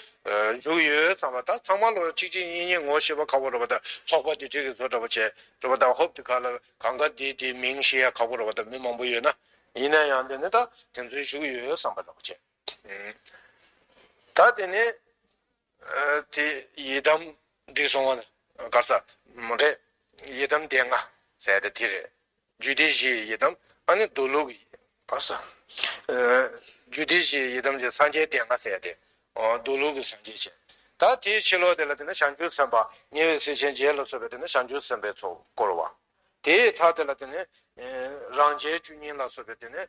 བཞུགས་ཡོད་བསམ་པ། ད་ཚང་མ་ལོ་གཅིག་གཅིག་གཉིས་གཉིས་ངོ་ཤེས་པ་ཁག་པོ་རེད་པ། ད་ཚོགས་པ་དེ་འདྲ་གི་བཟོ་འདྲ་པོ་བྱས་རེད་པ། ད་ཧོབ་དེ་ག་ལ་གང་ག་དེ་དེའི་མིང་ཤེས་ཡ་ཁག་པོ་རེད་པ། ད་མི་མང་པོ་ཡོད་ན། ཡིན་ན་ཡང་དེ་ནི་ད་དེ་ཚོའི་བཞུགས་ཡོད་བསམ་པ་འདྲ་པོ་བྱས། ད་དེ་ནི། དེ་ཡི་དམ་འགྲིག་སོང་བ། ག་ས་མ་རེད། ཡི་དམ་སྡེ་ལྔ་ཟེར་ཏེ་དེ་རེད། རྒྱུད་སྡེ་བཞིའི་ཡི་དམ། ཨ་ནི་མདོ་ལུགས་ཀྱི་ག་ས། རྒྱུད་སྡེ་བཞིའི་ཡི་དམ་གྱི་སངས་རྒྱས་སྡེ་ལྔ་ཟེར་ཏེ། མདོ་ལུགས་ཀྱི་སངས་རྒྱས་བྱས། ད་དེའི་ཕྱི་ལོགས་དེ་ལ་དེ་ནི་བྱང་ཆུབ་སེམས་དཔའ་ཉེ་བའི་སྲས་ཆེན་བརྒྱད་ལ་སོགས་པའི་དེ་ནི་བྱང་ཆུབ་སེམས་དཔའི་ཚོགས་བསྐོར་བ། དེའི་མཐའ་དེ་ལ་དེ་ནི་རང་རྒྱལ་བཅུ་གཉིས་ལ་སོགས་པའི་དེ་ནི་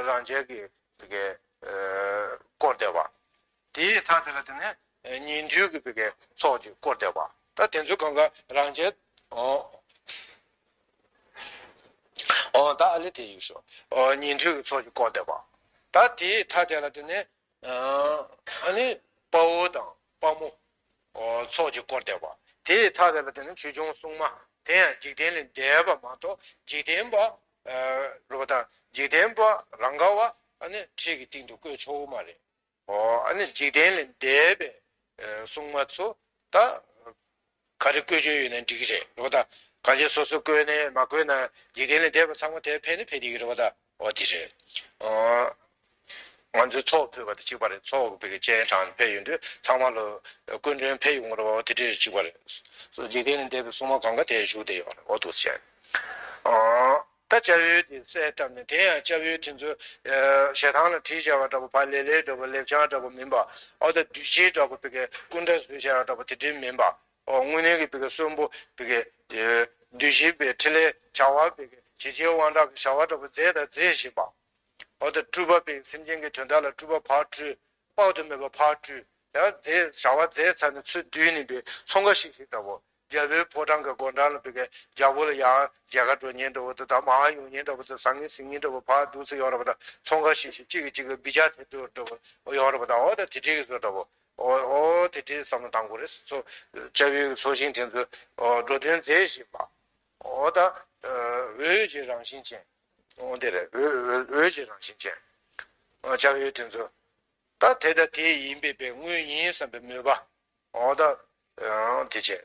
རང་རྒྱལ་གྱི་བི་གའི་བསྐོར་བསྡད་པ། དེའི་མཐའ་དེ་ལ་དེ་ནས་ཉན་ཐོས་ཀྱི་བི་གའི་ཚོགས་ཀྱིས་བསྐོར་བསྡད་པ། ད་དེ་ཚོ་གང་ག་རང་རྒྱལ། འོ། འོ་ད་ཨ་ལེ་དེ་ཡིན་ཤོག་འོ་ཉན་ཐོས་ཀྱི་ཚོགས་ཀྱིས་བསྐོར་བསྡད་པ། ད་དེའི་མཐའ་དེ་ལ་དེ་ནས་ཨ་ནི་དཔའ་བོ་དང་དཔའ་མོ། འོ་ཚོགས་ཀྱིས་བསྐོར་བསྡད་པ། དེའི་མཐའ་དེ་ལ་དེ་ནས་ཆོས་སྐྱོང་སྲུང་མ། དེ་ཡང་འཇིག་རྟེན་ལས་འདས་པ་མ་གཏོགས་འཇིག་རྟེན་པ། རེད་པ་ད། འཇིག་རྟེན་པ་རང་ག་བ་ཨ་ནི་ཁྲི་གི་སྟེང་དུ་བཀོད་ཆོག་གི་མ་རེད། འོ་ཨ་ནི་འཇིག་རྟེན་ལས་འདས་པའི་སྲུང་མ་ཚོ་ད་ག་རེ་བཀོད་ཆོག་ཡོད་ན་འགྲིག་གི་རེད། རེད་པ་ད། གང་ཅི་སོ་སོ་བཀོད་ནས་མ་བཀོད་ན་འཇིག་རྟེན་ལས་འདས་པ་ཚང་མ་དེ་ཕེབས་ནི་ཕེབས་བསྡད་ཀྱི་རེད་པ་ད། འོ་དེ་རེད། འོ། ང་ཚོའི་ཚོགས་ཕུད་པ་དང་གཅིག་པ་རེད། ཚོགས་ཀྱི་སྤྱན་དྲངས་ཕེབས་ཡོང་དུས་ཚང་མ་ལ་སྐུ་མགྲོན་ཕེབས་ཡོང་གི་རེད་པ། འོ་དེ་འདྲས་གཅིག་པ་རེད། སོ་འཇིག་རྟེན་ལས་འདས་པའི་སྲུང་མ་གང་ག་དེ་བཞུགས་བསྡད་ཡོད་རེད། འོ་འདུག་སེ་བྱས། ད་སྐྱབས་ཡུལ་དེ་གསལ་བཏབ་ནས། དེ་ཡང་སྐྱབས་ཡུལ་དེ་ཚོ་ཞལ་ཐང་ལ་བྲིས་བཞག་པ་འདྲ་པོ། ཕར་ལེབ་ལེབ་འདྲ་པོ་ལེབ་བྱང་འདྲ་པོ་མིན་པ། འོ་ད་གདུལ་བྱའི་འདྲ་པོ་བི་གའི་སྐུ་འདྲ་བཟོས་བཞག་པ་འདྲ་པོ་དེ་འདྲས་མིན་པ། འོ་དངོས་གནས་ཀྱི་བི་གའི་གསོན་པོ་བི་གའི་གདུལ་བྱའི་བི་ཕྲིན་ལས་བྱ་བ་བི་གའི་བྱེད་བྱེད་དབང་དྲག་གི་བྱ་བ་འདྲ་པོ་མཛད་དང་མཛད་བཞིན་པ། འོ་ད་སྤྲུལ་པ་བི་སེམས་ཅན་གྱི་དོན་དག་ལ་སྤྲུལ་པ་ཕར་སྤྲུལ། དཔག་ཏུ་མེད་པ་ཕར་སྤྲུལ། ཡང་མཛད་བྱ་བ་མཛད་ཚར་ནས་ཚུར་བསྡུས་ནས་བི་ཚོང་ཁང་ཞིག་ཞིག་འདྲ་པོ། རྒྱལ་པོའི་ཕོ་བྲང་གི་སྒོ་འགྲམ་ལ་བི་གའི་རྒྱལ་པོ་ལ་ཡར་མཇལ་ཁ་འགྲོ་མཁན་འདྲ་པོ་དང་། ད་མར་ཡོང་མཁན་འདྲ་པོ་དང་། ཟ་མཁན་ཟིན་མཁན་འདྲ་པོ་ཕར་འདུག་སེ་ཡོད་རེད་པ། ད་ཚོང་ཁང་ཞིག་ཞིག་གཅིག་གིས་གཅིག་གི་སྦི་ལྕག་དེ་འགྲོ་འདྲ་པོ་ཡོད་རེད་པ། ད་འོ་ད་དེ་འདྲའི་བཟོ་འདྲ་པོ། འོ་འོ་དེ་འདྲའི་བསམ་བློ་བཏང་དགོས་རེད། སོ་སྐྱབས་ཡུལ་གྱི་ཚོགས་ཞིང་དེ་ཚོ་འོ་འགྲོ་དོན་མཛད་བཞིན་པ། འོ་ད་འོད་ཀྱི་རང་བཞིན་ཅན། འོ་དེ་རེད། འོད་འོད་འོད་ཀྱི་རང་བཞིན་ཅན། འོ་སྐྱབས་ཡུལ་དེ་ཚོ། ད་དེ་ལྟ་དེ་ཡིན་པའི་པའི་དངོས་ཡིན་བསམ་པའི་མོས་པ། འོ་ད། ཨང་དེ་བྱས།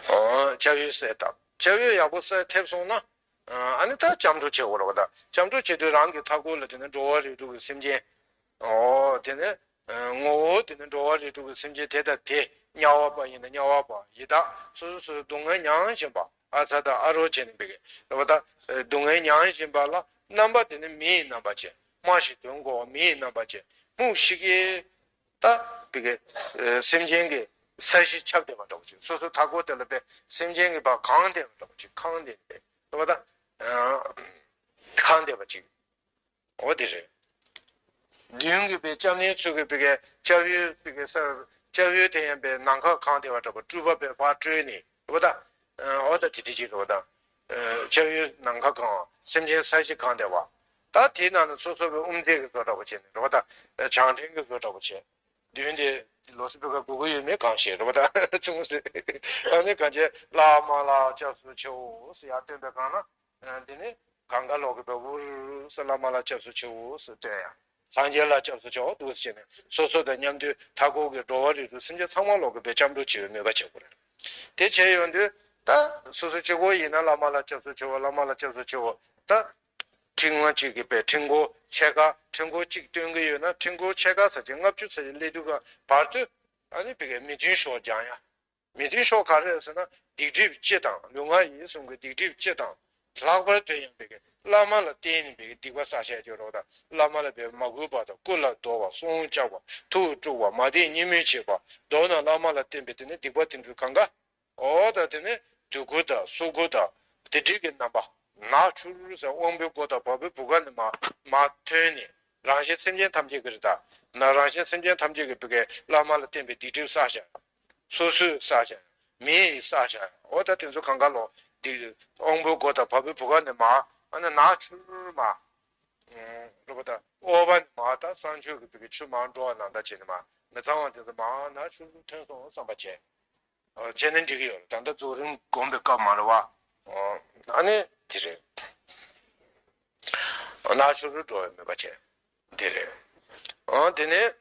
ཨང་སྐྱབས་ཡུལ་གསལ་བཏབ། སྐྱབས་ཡུལ་ཡག་པོ་གསལ་ཐེབས་སོང་ན། ཨ་ནི་ད་སྐྱབས་འགྲོ་བྱེད་དགོས་རེད་པ། ད་སྐྱབས་འགྲོ་བྱེད་དུས་རང་གི་མཐའ་འཁོར་ལ་དེ་ནི་འགྲོ་བ་རིགས་དྲུག་གི་སེམས་ཅན། འོ་དེ་ནི། ངོ་བོ་དེ་ནི་འགྲོ་བ་རིགས་དྲུག་གི་སེམས་ཅན་དེ་དང་དེ། དམྱལ་བ་པ་ཡིན་ན་དམྱལ་བ་པ། ཡི་དྭགས་སོ་སོ་སོའི་སྡུག་བསྔལ་མྱང་བཞིན་པ། ཨ་ཚ་དང་ཨ་རོ་བྱས་ནས་འབད་གི་རེད་པ། ད་སྡུག་བསྔལ་མྱང་བཞིན་པ་ལ་རྣམ་པ་དེ་ནི་མི་ཡི་རྣམ་པ་ཅན། སྨྲ་ཞིང་དོན་གོ་བ་མི་ཡི་རྣམ་པ་ཅན། མུག་ཤི་ཀའི་ད་བི་གའི་སེམས་ཅན་གྱི་ས་གཞི་ཁྱབ་བསྡད་པ་འདྲ་པོ་ཅིག་སོ་སོའི་མཐའ་འཁོར་དེ་ལ་བས་སེམས་ཅན་གྱི་བར་གང་བསྡད་པ་འདྲ་པོ་ཅིག་གང་བསྡད་པས་རེད་པ། ད་གང་བསྡད་པ་ཅིག་འོ་དེ་རེད། མདུན་གྱི་བའི་སྐྱབས་གནས་ཚུལ་གྱི་བི་གའི་སྐྱབས་ཡུལ་བི་གའི་ས། སྐྱབས་ཡུལ་དེ་ཡང་བའི་ནམ་མཁའ་གང་བསྡད་པ་འདྲ་པོ། སྤྲུལ་པ་བའི་ཕར་སྤྲུལ་ནས་རེད་པ། ད་འོ་ད་དེ་དེ་ཅིག་རེད་པ། ད་སྐྱབས་ཡུལ་ནམ་མཁའ་གང་། སེམས་ཅན་ས་གཞི་གང་བསྡད་པ། ད་དེའི་ནང་ནས་སོ་སོ་བའི་དབུ་མཛད་ཀྱི་བཟོ་འདྲ་པོ་བྱས་ནས་རེད་པ། ད་བྱང་ཕྲེང་གི་བཟོ་འདྲ་པོ་བྱས། མདུན་དེ་ལོ་སི་བི་ག་གུ་གུ་ཡོད་མེད་གང་ཤེས་རེད་པ། ད་ཚུགས་སེ་ཨ་ནི་གང་བྱས། བླ་མ་ལ་སྐྱབས་སུ་མཆིའོ་ཟེར་ཡར་བཏོན་པའི་སྒང་ལ། དེ་ནས་གང་ག་ལོག་གི་བའི་འུར་ཟེར་བླ་མ་ལ་སྐྱབས་སུ་མཆིའོ་ཟེར་བཏོན་ཡ། སངས་རྒྱས་ལ་སྐྱབས་སུ་མཆིའོ་འདུག་ཟེར་ནས་སོ་སོ་དང་མཉམ་དུ་མཐའ་འཁོར་གྱི་འགྲོ་བ་རིགས་དྲུག་སེམས་ཅན་ཚང་མ་ལོག་གི་བའི་སྐྱབས་འགྲོ་བྱེད་པའི་མོས་པ་བྱེད་དགོས་རེད། དེ་བྱས་ཡོང་དུས་ད་སོ་སོ་གཅིག་པོ་ཡིན་ན་བླ་མ་ལ་སྐྱབས་སུ་མཆིའོ། བླ་མ་ལ་སྐྱབས་སུ་མཆིའོ། ད་ཕྲེང་བ་གཅིག་གི་བའི་ཕྲེང་སྐོར་ཕྱེད་ཀ། ཕྲེང་སྐོར་གཅིག་བཏོན་གྱི་ཡོད་ན་ཕྲེང་སྐོར་ཕྱེད་ཀ་ཟེར་གྱི་ལྔ་བཅུ་ཟེར་གྱི་སླེབས་དུས་ག་བར་དུ་ཨ་ནི་བི་གའི་མི་མཐུན་ཕྱོགས་སྦྱང་ཡ། མི་མཐུན་ཕྱོགས་ག་རེ་རེད་ཟེར་ན། སྡིག་སྒྲིབ་སྤྱི་དང་། ལུས་ངག་ཡིད་གསུམ་གྱི་སྡིག་སྒྲིབ་སྤྱི་དང་ ལྷག་པར་དུ་ཡང་བི་གའི་བླ་མ་ལ་བརྟེན་ནས་བི་གའི་སྡིག་པ་བསགས་བྱས་ཀྱི་རོགས་དང་། བླ་མ་ལ་བི་མ་གུས་པ་དང་། སྐུ་ལ་བསྡོ་བ། གསུང་བཅག་པ། ཐུགས་དཀྲུགས་པ། མ་བསྟེན་གཉིས་མོས་བྱེད་པ། མདོར་ན་བླ་མ་ལ་བརྟེན་པའི་དེ་ནི་སྡིག་པ་དེ་འདྲ་གང་ག་འོ་ད་དེ་ནི་དུག་ཁུ་དང་གསུར་ཁུ་དང་དེ་འདྲའི་གི་རྣམ་པ། ནག་ཕྱུར་ཟེར་དབང་པོའི་སྒོ་དང་བ་སྤུའི་བུ་ག་ནས་མར་མར་ཐོན་ནས་རང་གཞན་སེམས་ཅན་ཐམས་ཅད་ཀྱི་རེད་ད། ན་རང་གཞན་སེམས་ཅན་ཐམས་ཅད་ཀྱི་བི་གའི་བླ་མ་ལ་བརྟེན་པའི་སྡིག་སྒྲིབ་བསགས་བྱ། སོ་སོས་བསགས་བྱ། མི་ཡིས་བསགས་བྱ། འོ་ད་དེ་ཚོ་གང་ག་ལོ། སྡིག་དབང་པོའི་སྒོ་དང་བ་སྤུའི་བུ་ག་ནས་མར་ཨ་ནི་ནག་ཕྱུར་མར། རེད་པ་ད། ཨོ་བ་ནི་མར་ད་གསང་སྤྱོད་ཀྱི་བི་གའི་ཆུ་མར་འགྲོ་བ་ནང་ལྟར་བྱས་ནས་མར་མི་ཚང་བ་དེ་ཚོ་མར་ནག་ཕྱུར་ཐོན་སོང་བསམ་པ་བྱས། བྱས་ན་འགྲིག་གི་ཡོད་རེད། ད་ལྟ་རྫོགས་རིམ་སྒོམ་པའི་སྐབས་མ་རེད་བ། ཨ་ནི་དེ་རེད། ནག་ཕྱུར་འགྲོ་བའི་མོས་པ་བྱས། དེ་རེད། ཨ་དེ་ནས།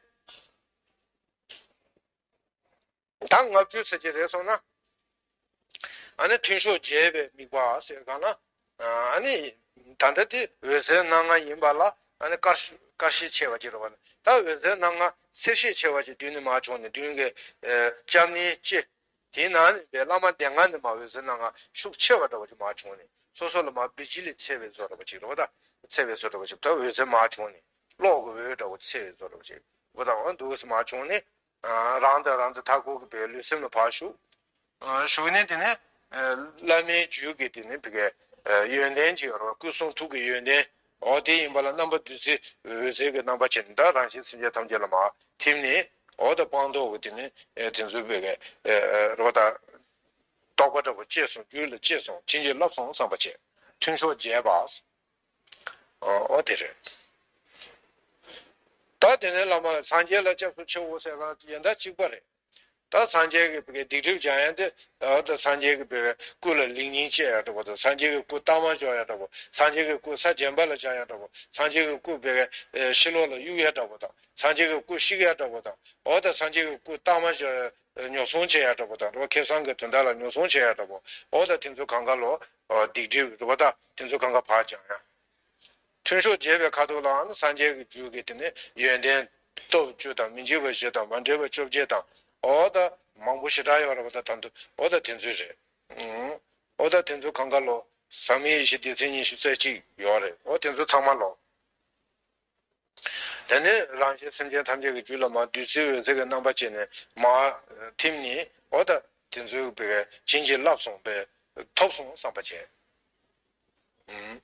ད་ལྔ་བཅུ་ཟེར་གྱི་རེད་སོང་ན། ཨ་ནི་མཐུན་ཕྱོགས་རྒྱས་པའི་དམིགས་པ་ཟེར་གང་ན། ཨ་ནི་ད་ལྟ་དེ་འོད་གསལ་སྣང་ལྔ་ཡིན་པ་ལ་ཨ་ནི་དཀར་དཀར་ཤས་ཆེ་བ་ཅིག་རེད་བ། ད་འོད་གསལ་སྣང་ལྔ་སེར་ཤས་ཆེ་བ་ཅིག་མདུན་ནས་མར་བྱུང་ནས་མདུན་གྱི་སྐྱབས་གནས་ལྕེ། དེའི་ནང་ནས་པའི་བླ་མ་སྡེ་ལྔ་ནས་མར་འོད་གསལ་སྣང་ལྔ་ཤུགས་ཆེ་བ་འདྲ་བ་ཅིག་མར་བྱུང་ནས་སོ་སོ་ལ་མར་བི་ཇི་ལི་འཚེར་བའི་བཟོ་འདྲ་བ་ཅིག་རེད་བ། ད་འཚེར་བའི་བཟོ་འདྲ་བ་ཅིག་ད་འོད་གསལ་མར་བྱུང་ནས་གློག་གི་འོད་འདྲ་བ་འཚེར་བའི་བཟོ་འདྲ་བ་ཅིག་རེད་བ། ད་འོ་འདུག་སེ་མར་བྱུང་ནས། རང་དང་རང་དང་མཐའ་འཁོར་གྱི་བའི་ལུས་སེམས་ལ་ཕར་ཞུགས། ཞུགས་ནས་དེ་ནས་བླ་མའི་རྒྱུད་ཀྱི་དེ་ནས་བི་གའི་ཡོན་ཏན་ཅིག་ཡོད་རེད། སྐུ་གསུང་ཐུགས་ཀྱི་ཡོན་ཏན། འོ་དེ་ཡིན་པ་ལ་རྣམ་པ་བདུད་རྩི་འོད་ཟེར་གྱི་རྣམ་པ་བྱས་ནས་ད་རང་གཞན་སེམས་ཅན་ཐམས་ཅད་ལ་མར་ཐིམ་ནས། འོ་ད་སྤངས་རྟོགས་ཀྱི་དེ་ནས་དེ་ཚོའི་བི་གའི་རེད་བ་ད། རྟོགས་པ་འདྲ་བོ་སྐྱེས་སོང་། རྒྱུད་ལ་སྐྱེས་སོང་། ཕྱིན་ཅི་ལོག་སོང་བསམ་པ་བྱས། མཐུན་ཕྱོགས་རྒྱས་པ། ཨོ་དེ་རེད། ད་དེ་ནས་བླ་མ་སངས་རྒྱས་ལ་སྐྱབས་སུ་མཆིའོ་ཟེར་ག་ཡན་ད་གཅིག་པ་རེད། ད་སངས་རྒྱས་ཀྱི་བི་གའི་སྡིག་སྒྲིབ་སྦྱང་ཡ་དེ། ད་སངས་རྒྱས་ཀྱི་བི་གའི་སྐུ་ལ་ལེགས་སྙིང་བཅས་ཡ་འདྲ་བོ་དང་། སངས་རྒྱས་ཀྱི་སྐུ་ལྟག་མ་འཇོག་ཡ་འདྲ་བོ། སངས་རྒྱས་ཀྱི་སྐུ་ས་བརྒྱན་པ་ལ་སྦྱར་ཡ་འདྲ་བོ། སངས་རྒྱས་ཀྱི་སྐུ་བི་གའི་ཕྱི་ལོགས་ལ་གཡུག་ཡ་འདྲ་བོ་དང་། སངས་རྒྱས་ཀྱི་སྐུ་བཤིག་ཡ་འདྲ་བོ་དང་། འོ་ད་སངས་རྒྱས་ཀྱི་སྐུ་ལྟག་མ་འཇོག་ཡ། ཉོ་ཚོང་བྱེད་ཡ་འདྲ་བོ་དང་། རོ་ཁེ་བཟང་གི་དོན་དག་ལ་ཉོ་ཚོང་བྱེད་ཡ་འདྲ་བོ། འོ་ད་དེ་ཚོ་གང་ག་ལོ། སྡིག་སྒྲིབ་རེད་བ། ད་དེ་ཚོ་གང་ག་ཕར་སྦྱང་ཡ། མཐུན་ཕྱོགས་རྒྱས་པའི་ཁ་ཐུག་ལའང་སངས་རྒྱས་ཀྱི་རྒྱུད་ཀྱི་དེ་ནས་ཡོན་ཏན་སྟོབས་བཅུ་དང་། མི་འཇིགས་པ་བཞི་དང་། མ་འདྲེས་པ་བཅོ་བརྒྱད་དང་། འོ་ད་མང་པོ་ཞེ་དྲག་ཡོད་རེད་བ། ད་ད་དུང་འོ་ད་དེ་ཚོ་རེད། ཨང་། འོ་ད་དེ་ཚོ་གང་ག་ལོ། ཟབ་མོའི་ཡེ་ཤེས་སྡེ་ཚན་ཉི་ཤུ་རྩ་གཅིག་ཡོད་རེད། འོ་དེ་ཚོ་ཚང་མ་ལོ། དེ་ནས་རང་གཞན་སེམས་ཅན་ཐམས་ཅད་ཀྱི་རྒྱུད་ལ་མར་བདུད་རྩི་འོད་ཟེར་གྱི་རྣམ་པ་བྱས་ནས་མར་ཐིམ་ནས། འོ་ད་དེ་ཚོའི་བི་གའི་བྱིན་གྱིས་བརླབས་སོང་བས་ཐོབ་སོང་བསམ་པ་བྱས། ཨུམ།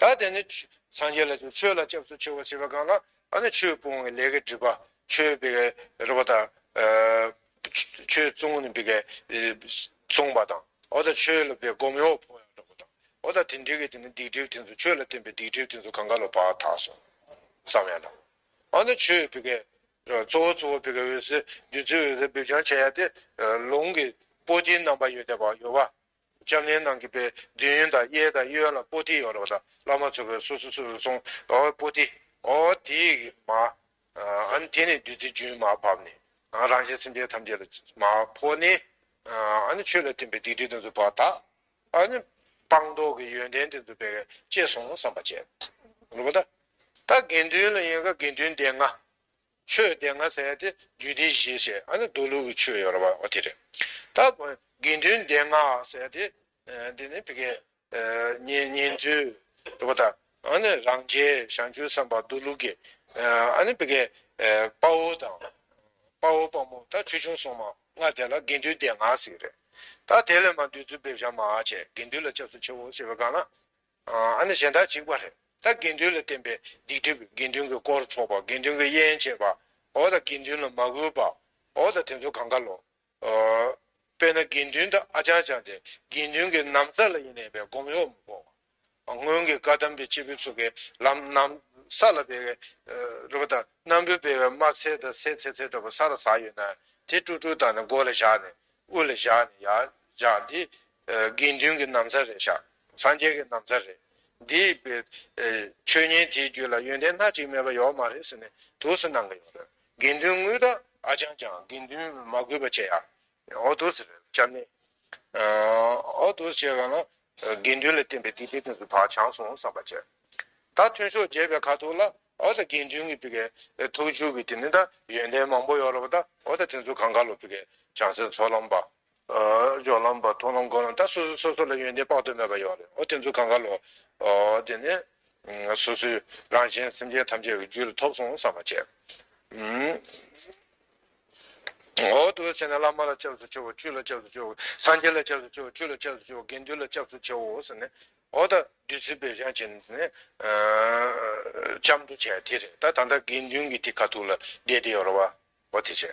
ད་དེ་ནས་ཆོས་ལ་སྐྱབས་སུ་མཆིའོ་ཞེས་པའི་སྒང་ལ་ཨ་ནི་ཆོས་སྤོང་བའི་ལས་ཀྱི་སྒྲིབ་པ། ཆོས་བི་གའི་རེད་བ་ད། ཆོས་བཙོང་ནས་བི་གའི་བཙོང་པ་དང་། འོ་ད་ཆོས་ལ་བི་གའི་སྒོམ་གཡོག་ཕོག་ཡ་འདྲ་བོ་དང་། འོ་ད་དེ་འདྲའི་གི་དེ་ནི་སྡིག་སྒྲིབ་དེ་ཚོ། ཆོས་ལ་བརྟེན་པའི་སྡིག་སྒྲིབ་དེ་ཚོ་གང་ག་ལོ་ཕར་དག་སོང་བསམ་ཡ་འདྲ། ཨ་ནི་ཆོས་བི་གའི་གཙོ་བོ་གཙོ་བོ་བི་གའི་འོད་ཟེར་བདུད་རྩི་འོད་ཟེར་སྦས་སྦྱང་བྱེད་ཡ་དེ། ལུང་གི་པོ་ཏིའི་རྣམ་པ་ཡོད་བསྡད་པ་ཡོད་པ། སྐྱབས་གནས་ནང་གི་པའི་མདུན་དང་གཡས་དང་གཡོན་ལ་པོ་ཏི་ཡོད་རེད་བ། ད་བླ་མ་ཚོ་གི་སོ་སོ་སོ་སོ་སོང་། འོ་པོ་ཏི། འོ་དེའི་མ། ཨ་ནི་དེ་ནས་བདུད་རྩི་རྒྱུན་མར་བབས་ནས། རང་གཞན་སེམས་ཅན་ཐམས་ཅད་ལ་མར་ཕོག་ནས། ཨ་ནི་ཆོས་ལ་བརྟེན་པའི་སྡིག་སྒྲིབ་དེ་ཚོ་ཕར་དག་ཨ་ནི་སྤངས་རྟོགས་ཀྱི་ཡོན་ཏན་དེ་ཚོ་བི་གའི་སྐྱེས་སོང་བསམ་པ་བྱས། རེད་བ། ད་ད་དགེ་འདུན་ལ་ཡིན་ག་དགེ་འདུན་སྡེ་ལྔ། ཆོས་སྡེ་ལྔ་ཟེར་ཡ་དེ་རྒྱུད་སྡེ་བཞི་བྱས། ཨ་ནི་མདོ་ལུགས་ཀྱི་ཆོས་ཡོད་རེད་བ། འོ་དེ་རེད། ད་དགེ་འདུན་སྡེ་ལྔ་ཟེར་ཡ་དེ། འདི་ནི་བི་གའི་ཉན་ཉན་ཐོས་རེད་བ། ད་ཨ་ནི་རང་རྒྱལ། བྱང་ཆུབ་སེམས་དཔའ། མདོ་ལུགས་ཀྱི། ཨ་ནི་བི་གའི་དཔའ་བོ་དང་། དཔའ་བོ་དཔའ་མོ། ད་ཆོས་སྐྱོང་སྲུང་མ་ལྔ་དེ་ལ་དགེ་འདུན་སྡེ་ལྔ་ཟེར་གྱི་རེད། ད་དེ་ལས་མར་བདུད་རྩི་སྦས་སྦྱང་མར་བྱས། དགེ་འདུན་ལ་སྐྱབས་སུ་མཆིའོ་ཞེས་པའི་སྒང་ལ། ཨ་ནི་གཞན་དག་གཅིག་པ་རེད། ད་དགེ་འདུན་ལ་བརྟེན་པའི་སྡིག་སྒྲིབ། དགེ་འདུན་གྱི་དཀོར་འཕྲོག་པ། དགེ་འདུན་གྱི་དབྱེན་བྱེད་པ། འོ་ད་དགེ་འདུན་ལ་མ་གུས་པ། འོ་ད་དེ་ཚོ་གང་ག་ལོ། དཔེར་ན་དགེ་འདུན་དང་ཨ་ཅང་ཅང་དེ་དགེ་འདུན་གྱི་ན་བཟའ་ལ་ཡིན་ནའི་བའི་སྒོམ་གཡོག་མི་དགོས་པ། སྔོན་གྱི་བཀའ་གདམས་པའི་སྐྱེས་བུ་ཚོ་གི་ལམ་ན་བཟའ་ལ་བའི་རེད་བ། ད་སྣམ་བུ་བའི་དམར་ཚལ་དང་སེར་ཚེར་ཚེར་འདྲ་པོ་ས་ལ་ཟགས་ཡོད་ན་དེ་དཀྲུག་དཀྲུག་བཏང་ནས་མགོ་ལ་བཞག་ནས། དབུ་ལ་བཞག་ནས་ཡར་བཞག་འདི། དགེ་འདུན་གྱི་ན་བཟའ་རེད་ཤག་སངས་རྒྱས་ཀྱི་ན་བཟའ་རེད། འདི། ཆོས་ཉིད་དེའི་རྒྱུད་ལ་ཡོན་ཏན་སྣ་གཅིག་མེད་པ་ཡོད་མ་རེད་ཟེར་ནས་འདུག་སེ་གནང་གི་ཡོད་རེད། དགེ་འདུན་དངོས་དང་ཨ་ཅང་ཅང་། དགེ་འདུན་མ་གུས་པ་བྱེད་ཡ། འོ་འདུག་སེ་རེད། སྐྱབས་གནས། འོ་འདུག་སེ་བྱེད་ག་ན། དགེ་འདུན་ལ་བརྟེན་པའི་སྡིག་སྒྲིབ་དེ་ཚོ་ཕར་བྱང་སོང་བསམ་པ་བྱས། ད་མཐུན་ཕྱོགས་རྒྱས་པའི་ཁ་ཐུག་ལ། འོ་ད་དགེ་འདུན་གྱི་བི་གའི་ཐུགས་རྒྱུད་ཀྱི་དེ་ནི་ད་ཡོན་ཏན་མང་པོ་ཡོད་རེད་བ། ད་འོ་ད་དེ་ཚོ་གང་ག་ལོ་བི་གའི་བྱང་སེམས་ཚོགས་ལམ་པ། སྦྱོར་ལམ་པ་མཐོང་ལམ་སྒོམ་ལམ། ད་སོ་སོ་སོ་སོ་ལ་ཡོན་ཏན་དཔག་ཏུ་མེད་པ་ཡོད་རེད། འོ་དེ་ཚོ་གང་ག་ལོ། འོ་དེ་ནི་སོ་སོའི་རང་གཞན་སེམས་ཅན་ཐམས་ཅད་ཀྱི་རྒྱུད་ལ་ཐོབ་སོང་བསམ་པ་བྱས། འོ་དེ་བྱས་ན་བླ་མ་ལ་སྐྱབས་སུ་མཆིའོ། ཆོས་ལ་སྐྱབས་སུ་མཆིའོ། སངས་རྒྱས་ལ་སྐྱབས་སུ་མཆིའོ། ཆོས་ལ་སྐྱབས་སུ་མཆིའོ། དགེ་འདུན་ལ་སྐྱབས་སུ་མཆིའོ་ཟེར་ནས། འོ་ད་བདུད་རྩི་འབེབས་སྦྱང་བྱས་ནས་སྐྱབས་འགྲོ་བྱས་དེ་རེད། ད་ད་ལྟ་དགེ་འདུན་གྱི་དེ་ཁ་ཐུག་ལ་བསྡད་དེ་ཡོད་རེད་བ། འོ་དེ་བྱས།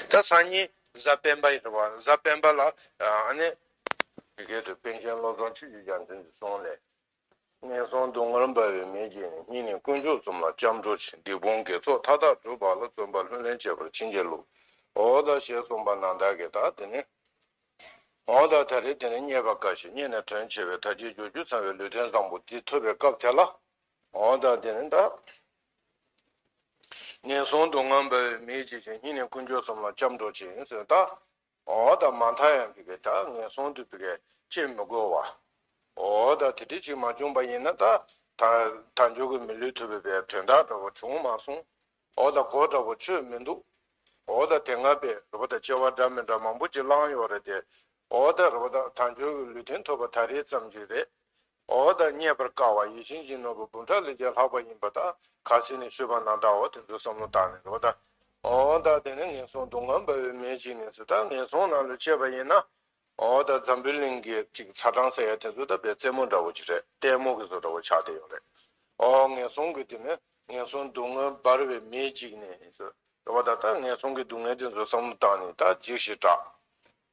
ད་སང་ཉིན་གཟའ་སྤེན་པ་ཡིན་རེད་བ། གཟའ་སྤེན་པ་ལ་ཨ་ནི་དེ་གའི་དུ་པཎ་ཆེན་བློ་བཟང་ཆོས་ཀྱི་རྒྱལ་མཚན་གྱི་གསུང་ལས། ངན་སོང་སྡུག་བསྔལ་འབར་བའི་མེ་འབར་ཞིང་། སྙིང་ནས་དཀོན་མཆོག་གསུམ་ལ་སྐྱབས་འགྲོ་ཞིང་། སྡིག་སྤོང་དགེ་ཚོགས་མཐའ་དག་བསྒྲུབ་པ་ལ། བརྩོན་པ་ལྷུར་ལེན་བྱེད་པར་བྱིན་གྱིས་རློབས། འོ་ད་ཞེས་གསུངས་པ་ནང་ལྟར་གྱི་ད་དེ་ནི། འོ་ད་ད་རེས་དེ་ནི་རྙེད་པར་དཀའ་ཞིང་རྙེད་ནས་དོན་ཆེ་བའི་དལ་བརྒྱད་འབྱོར་བཅུ་ཚང་བའི་ལུས་རྟེན་བཟང་པོ་འདི་ཐོབ་པའི་སྐབས་དེ་ལ། འོ་ད་དེ་ནི་ད། ངན་སོང་སྡུག་བསྔལ་འབར་བའི་མེ་འབར་ཞིང་། སྙིང་ནས་དཀོན་མཆོག་གསུམ་ལ་སྐྱབས་འགྲོ་ཞིང་ཟེར་ད། འོ་ད་མ་མཐའ་ཡང་བི་གའི་ད་ངན་སོང་དུ་བི་གའི་སྐྱེ་མི་དགོས་བ། འོ་ད་དེ་འདྲ་ཅིག་མ་བྱུང་པ་ཡིན་ན་ད་ད་ད་འཇོག་གི་མི་ལུས་ཐོབ་པའི་བའི་དོན་དག་འདྲ་བོ་བྱུང་མ་སོང་། འོ་ད་གོ་འདྲ་བོ་ཆོད་མི་འདུག་འོ་ད་དེ་སྔ་བའི་རེད་བ་ད་སྐྱེ་བ་འདྲ་མི་འདྲ་མང་པོ་ཅིག་བླངས་ཡོད་རེད་དེ། འོ་ད་རེད་བ་ད་ད་འཇོག་གི་ལུས་རྟེན་ཐོབ་པ་ད་རེས་ཙམ་ཅིག་རེད། འོ་ད་རྙེད་པར་དཀའ་བ་ཡིད་བཞིན་གྱི་ནོར་བུ་འབུམ་ཕྲག་ལས་ཀྱང་ལྷག་པ་ཡིན་པ་ད་ག་ཚོད་ནས་ཞུས་པ་ན་ད་འོ་དེ་ཚོ་བསམ་བློ་བཏང་ནས་རེད་བ་ད། འོ་ད་དེ་ནས་ངན་སོང་སྡུག་བསྔལ་འབར་བའི་མེ་འབར་ཞིང་ནས་ཟེར་ད་ངན་སོང་ནང་ལ་སྐྱེས་པ་ཡིན་ན། འོ་ད་འཛམ་བུའི་གླིང་གི་ཅིག་ཚ་གྲང་ཟེར་ཡ་དེ་ཚོ་ད་བའི་རྩེད་མོ་འདྲ་བོ་ཅིག་རེད། ལྟད་མོ་གི་བཟོ་འདྲ་བོ་ཆགས་བསྡད་ཡོད་རེད། འོ་ངན་སོང་གི་དེ་ནས་ངན་སོང་སྡུག་བསྔལ་འབར་བའི་མེ་འབར་ཞིང་ནས་ཟེར། རེད་བ་ད་ལྟ་ངན་སོང་གི་སྡུག་བསྔལ་དེ་ཚོ་བསམ་བློ་བཏང་ནས་ད་འཇིགས་ཤིང་སྐྲག་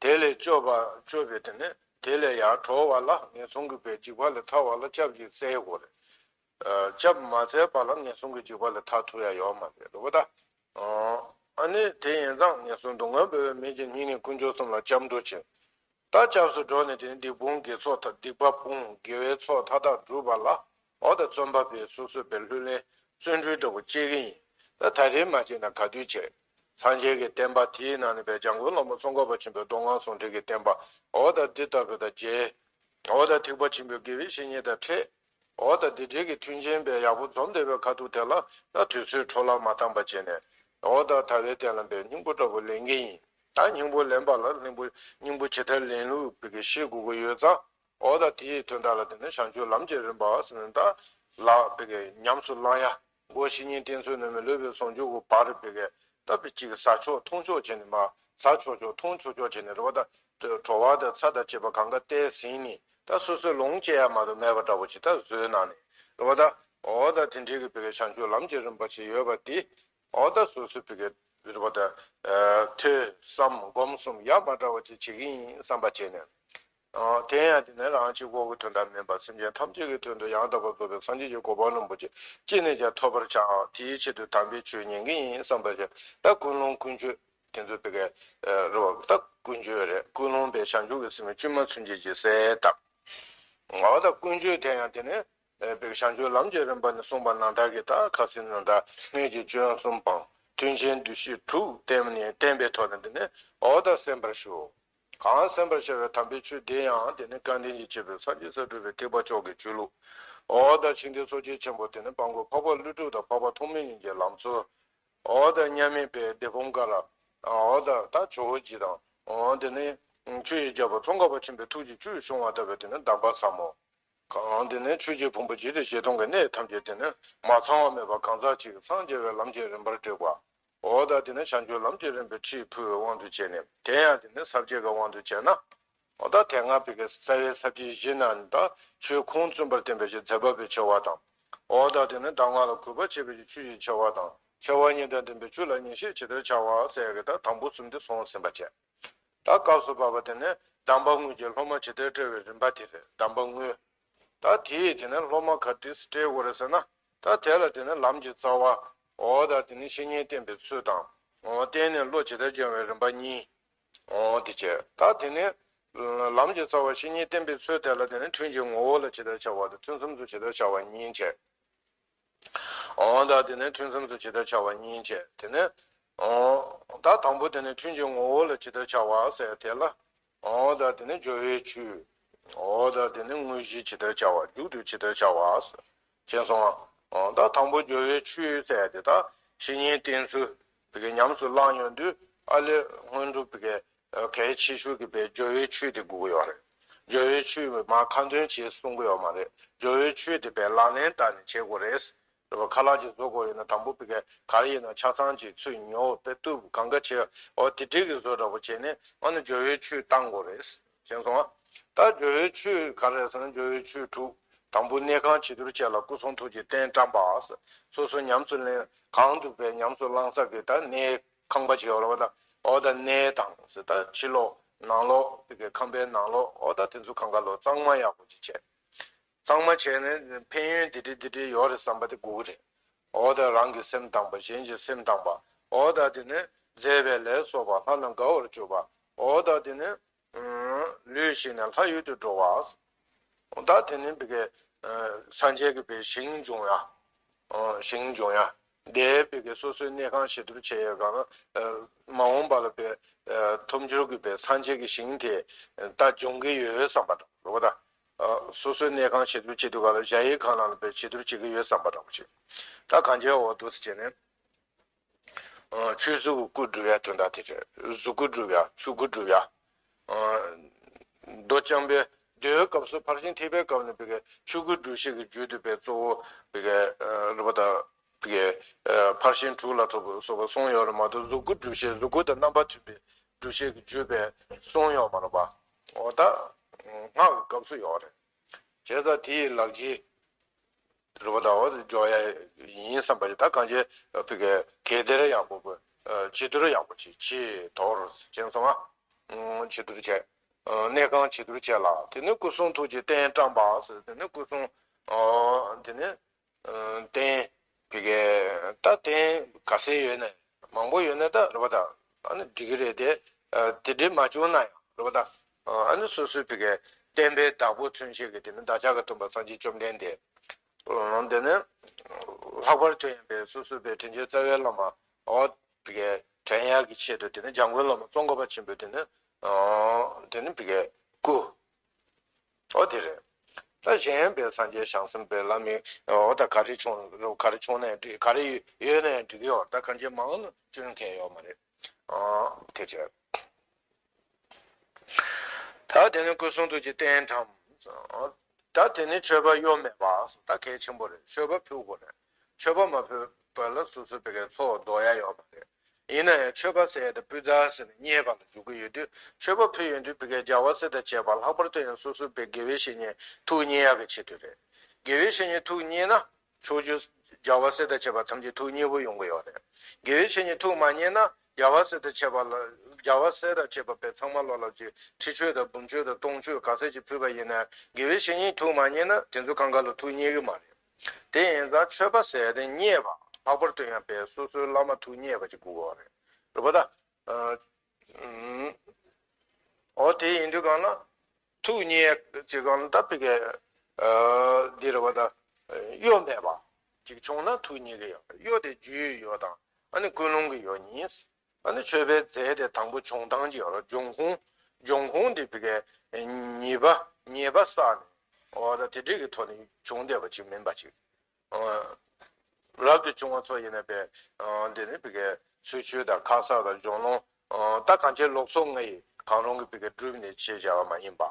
དེ་ལས་སྐྱོབ་པ་སྐྱོབ་པའི་དེ་ནས་དེ་ལས་ཡར་གྲོལ་བ་ལ་ངན་སོང་གི་བའི་འཇིགས་པ་ལས་ཐར་བ་ལ་སྐྱབས་ཤིག་བཙལ་དགོས་རེད། ཨ། སྐྱབས་མ་བཙལ་བ་ལ་ངན་སོང་གི་འཇིགས་པ་ལས་ཐར་ཐུབ་ཡ་ཡོད་མ་རེད་རེད་བ་ད། ཨ་ནི་དེ་ཡིན་ཙང་ངན་སོང་སྡུག་བསྔལ་འབར་བའི་མེ་འབར་ཞིང་། སྙིང་ནས་དཀོན་མཆོག་གསུམ་ལ་སྐྱབས་འགྲོ་ཞིང་། ད་སྐྱབས་སུ་འགྲོ་ནས་དེ་ནི་སྡིག་སྤོང་དགེ་ཚོགས་དང་སྡིག་པ་སྤོང་དགེ་བའི་ཚོགས་མཐའ་དག་བསྒྲུབ་པ་ལ། འོ་ད་བརྩོན་པ་བས་སོ་སོས་པའི་ལྷུར་ལེན་བརྩོན་འགྲུས་འདྲ་བོ་བྱེད་ཀྱི་ཡིན། ད་ད་རེས་མ་བྱས་ན་ག་དུས་བྱེད། སངས་རྒྱས་ཀྱི་བསྟན་པ་དེའི་ནང་ནས་པའི་འཇམ་མགོན་བླ་མ་ཙོང་ཁ་པ་ཆེན་པོའི་མདོ་སྔགས་ཟུང་འབྲེལ་གྱི་བསྟན་པ། འོ་ད་འདི་ལྟ་བུ་ད་རྒྱས། འོ་ད་ཐེག་པ་ཆེན་པོའི་དགེ་བའི་བཤེས་གཉེན་དང་འཕྲད། འོ་ད་འདི་འདྲའི་གི་མཐུན་རྐྱེན་པའི་ཡག་པོ་འཛོམས་བསྡད་པའི་ཁ་ཐུག་དེ་ལ་ད་དུས་ཚོད་འཕྲོ་བརླག་མ་བཏང་པ་བྱས་ནས། འོ་ད་ད་བའི་བསྟན་ལ་པའི་སྙིང་པོ་འདྲ་བོ་ལེན་གྱི་ཡིན། ད་སྙིང་པོ་ལེན་པ་ལ་སྙིང་པོ་སྙིང་པོ་ཇི་ལྟར་ལེན་ལུགས་བི་གའི་ཤེས་དགོས་ཀྱི་ཡོད་ཙང་། འོ་ད་དེའི་དོན་དག་ལ་དེ་ནི་བྱང་ཆུབ་ལམ་གྱི་རིམ་པ་ཟེར་ནས་ད་ལག་བི་གའི་ཉམས་སུ་བླང་ཡ། སྒོ་བཤེས་གཉེན་བསྟེན་ཚུལ་ནི་མི་སློབ་པའི་ཟུང་འཇུག་གི་བར་བི་གའི་ད་བི་གཅིག་ཟ་ཆོག་འཐུང་ཆོག་བྱས་ནས་མ་ཟ་ཆོག་ཆོག་འཐུང་ཆོག་ཆོག་བྱས་ནས་རེད་བ་ད། དྲོ་བ་དང་ཚྭ་དང་བཅས་པ་གང་ག་བསྟེན་ཟིན་ནས་ད་སོ་སོའི་ལོངས་སྤྱད་ཡ་མ་གཏོགས་མེད་པ་འདྲ་བོ་ཅིག་ད་བཟོས་གནང་ནས་རེད་བ་ད། འོ་ད་དེ་འདྲའི་གི་བི་གའི་བྱང་ཆུབ་ལམ་གྱི་རིམ་པ་ཞིག་ཡོད་པ་དེ། འོ་ད་སོ་སོའི་བི་གའི་རེད་བ་ད། ཐོས་བསམ་སྒོམ་གསུམ་ཡ་མ་འདྲ་བ་ཅིག་བྱེད་ཀྱི་ཡིན་བསམ་པ་བྱས་ནས། ཨ། དེ་ཡང་དེ་ནི་རང་གཅིག་པོ་གི་དོན་དག་མིན་པར་སེམས་ཅན་ཐམས་ཅད་ཀྱི་དོན་དུ་ཡང་དག་པར་རྫོགས་པའི་སངས་རྒྱས་ཀྱི་གོ་འཕང་རིན་པོ་ཆེ་ཅི་ནས་ཀྱང་ཐོབ་པར་བྱའོ། དེའི་ཆེད་དུ་དམ་པའི་ཆོས་ཉན་གྱི་ཡིན་བསམ་པ་བྱས། ད་ཀུན་སློང་ཀུན་སྤྱོད་དེ་ཚོ་བི་གའི་རེད་བ། ད་ཀུན་སྤྱོད་རེད། ཀུན་སློང་པའི་བྱང་ཆུབ་ཀྱི་སེམས་བཅོས་མ་ཚུན་ཆད་ཀྱི་གསལ་བཏབ། འོ་ད་ཀུན་སྤྱོད་དེ་ཡང་དེ་ནི། ཨེ། བའི་བྱང་ཆུབ་ལམ་གྱི་རིམ་པ་ནས་གསུངས་པ་ནང་ལྟར་གྱི་ད་ཁ་སང་ནང་ལྟར་སྔོན་གྱི་སྐྱོན་གསུམ་སྤངས། མཐུན་རྐྱེན་འདུ་ཤེས་དྲུག་བསྟེན་ནས་བསྟེན་པའི་ཐོག་ནས་འདི་ནི་འོ་ད་གསན་པར་ཞུ། གང་གསན་པར་བྱ་བའི་དམ་པའི་ཆོས་འདི་ཡང་དེ་ནི་སྐལ་ལྡན་གྱི་སྤྱི་དཔོན་སངས་རྒྱས་སུ་གྲུབ་པའི་ཐེག་པ་མཆོག་གི་ཆོས་ལུགས། འོ་ད་ཆེ་འདོད་སོ་སྐྱེ་ཆེན་པོ་དེ་ནི་སྤྲང་པོ་འཕགས་པ་ཀླུ་སྒྲུབ་དང་འཕགས་པ་ཐོགས་མེད་གཉིས་ཀྱི་ལམ་སྲོལ། འོ་ད་མཉམ་མེད་པའི་སྡེ་དཔོན་ཀ་ར། འོ་ད་ད་ཇོ་བོ་རྗེ་དང་། འོ་དེ་ནི་ཆོས་ཀྱི་རྒྱལ་པོ་ཙོང་ཁ་པ་ཆེན་པོའི་ཐུགས་ཀྱི་བཅུད་བྱུང་བ་ལྟ་བུའི་དེ་ནི་གདམས་པ་ཟབ་མོ། གང་དེ་ནས་ཆོས་ཀྱི་ཕུང་པོ་བརྒྱད་དང་བཞི་སྟོང་གི་གནས་ཐམས་ཅད་དེ་ནས་མ་ཚང་བ་མེད་པར་གང་ཟག་གཅིག་སངས་རྒྱས་པའི་ལམ་གྱི་རིམ་པར་བསྒྲིགས་པ། འོ་ད་དེ་ནས་བྱང་ཆུབ་ལམ་གྱི་རིམ་པའི་ཁྲིད་ཕུལ་བའི་དབང་དུ་བྱས་ནས། དེ་ཡང་དེ་ནས་ས་བཅད་ཀྱི་དབང་དུ་བྱས་ན། འོ་ད་དེ་སྔ་བོད་ཀྱི་རྩ་བའི་ས་བཅད་བཞི་ནང་ད་ཆོས་ཁུངས་བཙུན་པར་བསྟན་པའི་ཞེས་མཛད་པ་པོའི་ཆེ་བ་དང་། འོ་ད་དེ་ནས་གདམས་ངག་ལ་གུས་པ་བྱེད་པའི་ཆོས་ཀྱི་ཆེ་བ་དང་། ཆེ་བ་གཉིས་དང་ལྡན་པའི་ཆོས་ལ་ཉན་བཤད་ཇི་ལྟར་བྱ་བ་ཟེར་ཡ་གི་ད་དང་པོ་གསུམ་དེ་སོང་ཟིན་པ་བྱས། ད་སྐབས་སུ་བབ་པ་དེ་ནི་གདམས་པ་དངོས་ཀྱི་སློབ་མ་ཇི་ལྟར་བཀྲལ་བའི་རིམ་པ་དེ་རེད། གདམས་པ་དངོས། ད་དེས་དེ་ནི་སློབ་མ་ག་འདྲས་སུ་བཀྲལ་དགོས་རེད་ཟེར་ན། ད་དེ་ལ་དེ་ནི་ལམ་གྱི་རྩ་བ། འོ་ད་དེ་ནི་བཤེས་གཉེན་བསྟེན་པའི་ཚུལ་དང་། འོ་བསྟེན་ནས་བློ་ཇི་ལྟར་སྦྱང་བའི་རིམ་པ་གཉིས། འོ་དེ་བྱས། ད་དེ་ནི་ལམ་གྱི་རྩ་བ་བཤེས་གཉེན་བསྟེན་པའི་ཚུལ་དེ་ལ་དེ་ནི་ཐུན་གྱི་ངོ་བོ་ལ་ཇི་ལྟར་བྱ་བ་དང་ཐུན་མཚམས་སུ་ཇི་ལྟར་བྱ་བ་གཉིས་བྱས། འོ་ད་དེ་ནས་ཐུན་མཚམས་སུ་ཇི་ལྟར་བྱ་བ་གཉིས་བྱས། དེ་ནས། འོ། ད་དང་པོ་དེ་ནས་ཐུན་གྱི་ངོ་བོ་ལ་ཇི་ལྟར་བྱ་བ་ཟེར་དེ་ལ། འོ་ད་དེ་ནས་སྦྱོར་བའི་ཆོས། འོ་ད་དེ་ནས་དངོས་གཞི་ཇི་ལྟར་བྱ་བ། མཇུག་ཏུ་ཇི་ལྟར་བྱ་བ་ཟེར། མཁྱེན་སོང་ང་། འོ་ད་དང་པོ་སྦྱོར་བའི་ཆོས་ཟེར་དེ་ད་བཤེས་གཉེན་བསྟེན་ཚུལ་དེ་གའི་ཉམས་སུ་བླངས་ཡོང་དུས། ཨ་ལས་སྔོན་འགྲོ་བི་གའི་གལ་ཆེ་ཤོས་ཀྱི་བའི་སྦྱོར་བའི་ཆོས་དེ་དགོས་ཀྱི་ཡོད་རེད། སྦྱོར་བའི་ཆོས་མ་ཁ་འདོན་བྱེད་གསུང་གི་ཡོད་མ་རེད། སྦྱོར་བའི་ཆོས་དེ་བའི་ལག་ལེན་བསྟར་ནས་བྱེད་དགོས་རེད། རེད་པ། ཁ་ལག་ཅིག་བཟོ་དགོས་ཡོད་ན་དང་པོ་བི་གའི་ག་རེ་ཡིན་ན་ཆ་ཚང་ཅིག་ཚུར་ཉོ་བའི་བཏུབ་གང་ག་བྱེད། འོ་དེ་འགྲིག་གི་བཟོ་འདྲ་པོ་བྱས་ནས་ཨ་ནི་སྦྱོར་བའི་ཆོས་བཏང་དགོས་རེད། མཁྱེན་སོང་ཨ། ད་སྦྱོར་བའི་ཆོས་ག་རེ་ཟེར་ན་སྦྱོར་བའི་ཆོས་དྲུག་དང་པོ་གནས་ཁང་བྱི་དོར་བཅས་ལ་སྐུ་གསུང་ཐུགས་ཀྱི་རྟེན་བཀྲམ་པ། སོ་སོ་ཉམས་སུ་ལེན་གང་དུ་བའི་ཉམས་སུ་བླང་ས་གི་ད་གནས་ཁང་པ་ཅིག་ཡོད་རེད་པ། ད་འོ་ད་གནས་དང་ཟེར་ད་ཕྱི་ལོགས་ནང་ལོགས་བི་གའི་ཁང་པའི་ནང་ལོགས་འོ་ད་དེ་ཚོ་གང་ག་ལོ་གཙང་མ་ཡག་པོ་ཅིག་བྱས། གཙང་མ་བྱས་ནས་ཕན་ཡོན་འདི་འདྲ་འདི་འདྲ་ཡོད་རེད་བསམ་པ་དེ་དགོས་ཀྱི་རེད། འོ་ད་རང་གི་སེམས་དང་པོ་གཞན་གྱི་སེམས་དང་པོ། འོ་ད་དེ་ནས་མཛེས་པའི་ལས་གསོག་པ་ལྷ་རྣམས་དགའ་བར་གྱུར་པ། འོ་ད་དེ་ནས་ལུས་ཞིག་ནས་ལྷ་ཡུལ་དུ་འགྲོ་བ། འོ་ད་དེ་ནས་བི་གའི་སངས་རྒྱས་ཀྱི་བའི་ཞིང་སྦྱོང་ཡ། ཞིང་སྦྱོང་ཡ། དེ་བི་གའི་སོ་སོའི་གནས་ཁང་བྱི་དོར་བྱེད་ཡ་གང་ལ་མ་འོངས་པ་ལ་བའི་ཐོབ་འགྱུར་གྱི་བའི་སངས་རྒྱས་ཀྱི་ཞིང་དེ་ད་སྦྱོང་གི་ཡོད་བསམ་པ་དང་རེད་པ། ད། སོ་སོའི་གནས་ཁང་བྱི་དོར་བྱེད་དུས་ག་ལ་གཞལ་ཡས་ཁང་ནང་ལ་བའི་བྱི་དོར་བྱེད་ཀྱི་ཡོད་བསམ་པ་འདྲ་པོ་ཅིག་ད་གང་བྱས་འོ་འདུག་ཟེར་བྱས་ནས། ཆོས་གཟུགས་ཀྱི་སྐུ་སྒྲུབ་ཡ་དོན་དག་དེ་རེད། གཟུགས་སྐུ་སྒྲུབ་ཡ། ཆོས་སྐུ་སྒྲུབ་ཡ། མདོ་རྐྱང་པའི་མདོའི་སྐབས་སུ་ཕར་ཕྱིན་ཐེག་པའི་སྐབས་ནས་བི་གའི་ཆོས་སྐུ་སྒྲུབ་བྱེད་ཀྱི་རྒྱུད་དུ་བའི་གཙོ་བོ་བི་གའི་རེད་པ། ད་བི་གའི་ཕར་ཕྱིན་དྲུག་ལ་སོགས་པ་གསུངས་ཡོད་རེད་མ་གཏོགས་གཟུགས་སྐུ་སྒྲུབ་བྱེད་གཟུགས་སྐུ་དང་རྣམ་པ་མཐུན་པའི་སྒྲུབ་བྱེད་ཀྱི་རྒྱུད་པའི་གསུངས་ཡོད་མ་རེད་པ། འོ་ད་སྔགས་ཀྱི་སྐབས་སུ་ཡོད་རེད། བྱས་ཙང་དེ་ཡི་ལག་རྗེས་རེད་པ། ད་འོ་འཇོག་ཡ་ཡིན་བསམ་པ་ཞིག་ད་གང་བྱས་བི་གའི་གལ་སྟེར་ཡག་པོ་བྱི་དོར་ཡག་པོ་ཅིག་བྱེད་དོར་ཟེར་མཁྱེན་སོང་ང་། བྱི་དོར་བྱས། གནས་ཁང་བྱི་དོར་བྱས་ལ་དེ་ནས་སྐུ་གསུང་ཐུགས་ཀྱི་རྟེན་བཀྲམ་པ་ཟེར། དེ་ནས་སྐུ་གསུང་། དེ་ནས། རྟེན། བི་གའི་ད་རྟེན་ག་ཚད་ཡོད་ན་མང་པོ་ཡོད་ན་ད་རེད་པ། ད་ཨ་ནི་འགྲིག་གི་རེད་དེ། དེ་འདྲའི་མ་བྱུང་ན་ཡང་རེད་པ། ད་ཨ་ནི་སོ་སོའི་བི་གའི་བསྟན་པའི་བདག་པོ་མཚོན་བྱེད་ཀྱི་དེ་ནི་བདག་ཅག་གི་སྟོན་པ་སངས་རྒྱས་བཅོམ་ལྡན་འདས། དེ་ནི་ལྷག་པར་དུ་ཡང་བའི་སོ་སོའི་བའི་དྲིན་ཅན་རྩ་བའི་བླ་མ་འོ་བི་གའི་དྲན་ཡག་གི་ཆེད་དུ་དེ་ནི་འཇམ་མགོན་བླ་མ་ཙོང་ཁ་པ་ཆེན་པོས་དེ་ནི་དེ་ནི་བི་གའི་སྐུ། ཨོ་དེ་རེད། ད་གཞན་པའི་སངས་རྒྱས་བྱང་སེམས་དཔའི་བླ་མའི་ཨོ་ད་ག་རེ་བྱུང་རུང་ག་རེ་བྱུང་ནའི་འགྲིག་ག་རེ་ཡོད་ནའི་འགྲིག་གི་ཡོད། ད་གང་ཅི་མང་ལ་སྐྱོན་གང་ཡོད་མ་རེད། ཨོ་དེ་བྱས། ད་དེ་ནི་སྐུ་གསུང་ཐུགས་ཀྱི་རྟེན་བཀྲམ། ད་དེ་ནི་མཆོད་པ་གཡོ་མེད་པ། ད་གལ་ཆེན་པོ་རེད། མཆོད་པ་ཕུལ་དགོས་རེད། མཆོད་པ་མ་ཕུལ་བ་ལ་སོ་སོ་བི་གའི་ཚོགས་འདོར་ཡ་ཡོད་མ་རེད། ཡིན་ན་ཡང་མཆོད་པ་ཟེར་ཡ་དེ་སྤུས་དག་ཟེར་ནས་བསྙད་པ་ལ་འཇུག་གི་ཡོད་དུས་མཆོད་པ་ཕུལ་ཡོང་དུས་བི་གའི་རྒྱལ་བ་སྲས་དང་བཅས་པ་ལྷག་པར་དུ་ཡང་སོ་སོའི་བི་དགེ་བའི་བཤེས་གཉེན་ཐུགས་མཉེས་ཡག་གི་ཆེད་དུ་རེད། དགེ་བའི་བཤེས་གཉེན་ཐུགས་མཉེས་ན་ཕྱོགས་བཅུའི་རྒྱལ་བ་སྲས་དང་བཅས་པ་ཐམས་ཅད་ཐུགས་མཉེས་པོ་ཡོང་གི་ཡོད་རེད། དགེ་བའི་བཤེས་གཉེན་ཐུགས་མ་མཉེས་ན་རྒྱལ་བ་སྲས་དང་བཅས་པ་ལ་རྒྱལ་བ་སྲས་དང་བཅས་པ་བི་ཚང་མ་ལོ་ལ་ཅིག་ཁྲི་མཆོད་དང་འབུམ་མཆོད་དང་སྟོང་མཆོད་ག་ཚད་ཅིག་ཕུལ་བ་ཡིན་ན་དགེ་བའི་བཤེས་གཉེན་ཐུགས་མ་མཉེས་ན་དེ་ཚོ་གང་ག་ལ་ཐུགས་མཉེས་གི་མ་རེད། དེ་ཡིན་ཙང་མཆོད་པ་ཟེར་དེ་མཉེས་པ་ལྷག་པར་དུ་ཡང་བའི་སོ་སོའི་བླ་མ་ཐུགས་མཉེས་པ་ཅིག་དགོས་པ་རེད། རེད་པ། ད་ཨ་ཨུམ། འོ་དེ་ཡིན་དུས་གང་ལ་ཐུགས་མཉེས་ཅིག་གང་ལ་ད་བི་གའི་ཨ་འདི་རེད་པ། ད་གཡོ་མེད་པ་ཅིག་བྱུང་ན་ཐུགས་མཉེས་གི་ཡོད། གཡོ་དེ་རྒྱུའི་གཡོ་དང་ཨ་ནི་ཀུན་སློང་གི་གཡོ་གཉིས། ཨ་ནི་མཆོད་པའི་རྫས་དེ་དང་པོ་བྱུང་སྟངས་ཀྱི་ཡོད་ལ་འབྱུང་ཁུངས། འབྱུང་ཁུངས་དེ་བི་གའི་ཉེས་པ་ཉེས་པ་བསགས་ནས་འོ་ད་དེ་འདྲས་ཀྱི་ཐོག་ནས་བྱུང་བསྡད་པ་ཅིག་མིན་པ་ཅིག་རབ་ཏུ་བྱུང་བ་ཚོ་ཡིན་ན་པས་འདི་ནི་བི་གའི་ཚུལ་འཆོས་དང་ཁ་གསག་དང་སྦྱོར་ཀློང་། ད་གང་ཅི་ལོག་སོང་ང་ཡི་གང་རུང་གི་བི་གའི་སྒྲུབ་ནས་བྱས་བྱ་བ་མ་ཡིན་པ།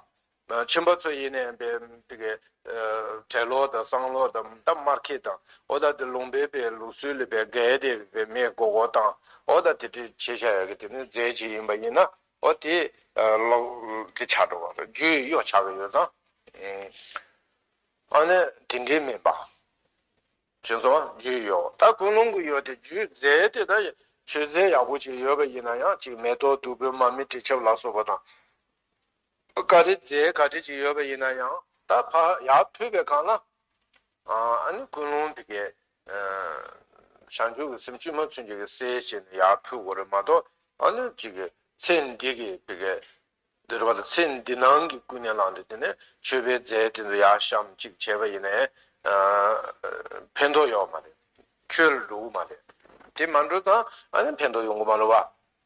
ཁྱིམ་པ་ཚོ་ཡིན་ནའི་བི་གའི་བྲེ་ལོག་དང་སྲང་ལོག་དང་ད་མར་ཁེ་དང་འོ་ད་དེ་ལུང་པའི་བི་ལུགས་སྲོལ་ལས་བི་གའི་དེ་བི་མེ་གོ་གོ་དང་འོ་ད་དེ་འདྲ་བྱས་བྱ་ཡ་གི་དེ་ནི་རྫས་ཅིག་ཡིན་པ་ཡིན་ན་འོ་དེ་ལོག་དེ་ཆགས་འགྲོ་བ་རེད། རྒྱུའི་གཡོ་ཆགས་ཀྱི་ཡོད་ཙང་། ཨ་ནི་དེ་འདྲའི་མིན་པ། བྱས་ཙང་རྒྱུའི་གཡོ། ད་ཀུན་སློང་གི་གཡོ་དེ་རྒྱུའི་རྫས་དེ་ད་མཆོད་རྫས་ཡག་པོ་ཅིག་ཡོད་པ་ཡིན་ན་ཡང་ཅིག་མེ་ཏོག་བདུག་སྤོས་མར་མེ་དྲི་ཆབ་ལ་སོགས་པ་དང་། ག་རེ་རྫས་ག་རེ་ཅིག་ཡོད་པ་ཡིན་ན་ཡང་ད་ཕར་ཡར་ཕུལ་བའི་སྒང་ལ། ཨ་ནི་ཀུན་སློང་དེ་གའི་བྱང་ཆུབ་ཀྱི་སེམས་བཅོས་མ་ཚུན་ཆད་ཀྱི་སེལ་བྱས་ནས་ཡར་ཕུལ་དགོས་རེད་མ་གཏོགས་ཨ་ནི་ཅིག་གི་ཚེ་འདི་གི་བི་གའི་འདི་རུ་བ་ལ་ཚེ་འདི་སྣང་གི་ཀུན་ནས་བསླངས་ཏེ་དེ་ནས་མཆོད་པའི་རྫས་དེ་ཚོ་ཡར་བཤམས་གཅིག་བྱས་པ་ཡིན་ནའི་ཕན་ཐོགས་ཡོད་མ་རེད། ཆོས་ལ་འགྲོ་གི་མ་རེད། དེ་མ་འགྲོ་ཙང་ཨ་ནི་ཕན་ཐོགས་ཡོང་གི་མ་རེད་བ།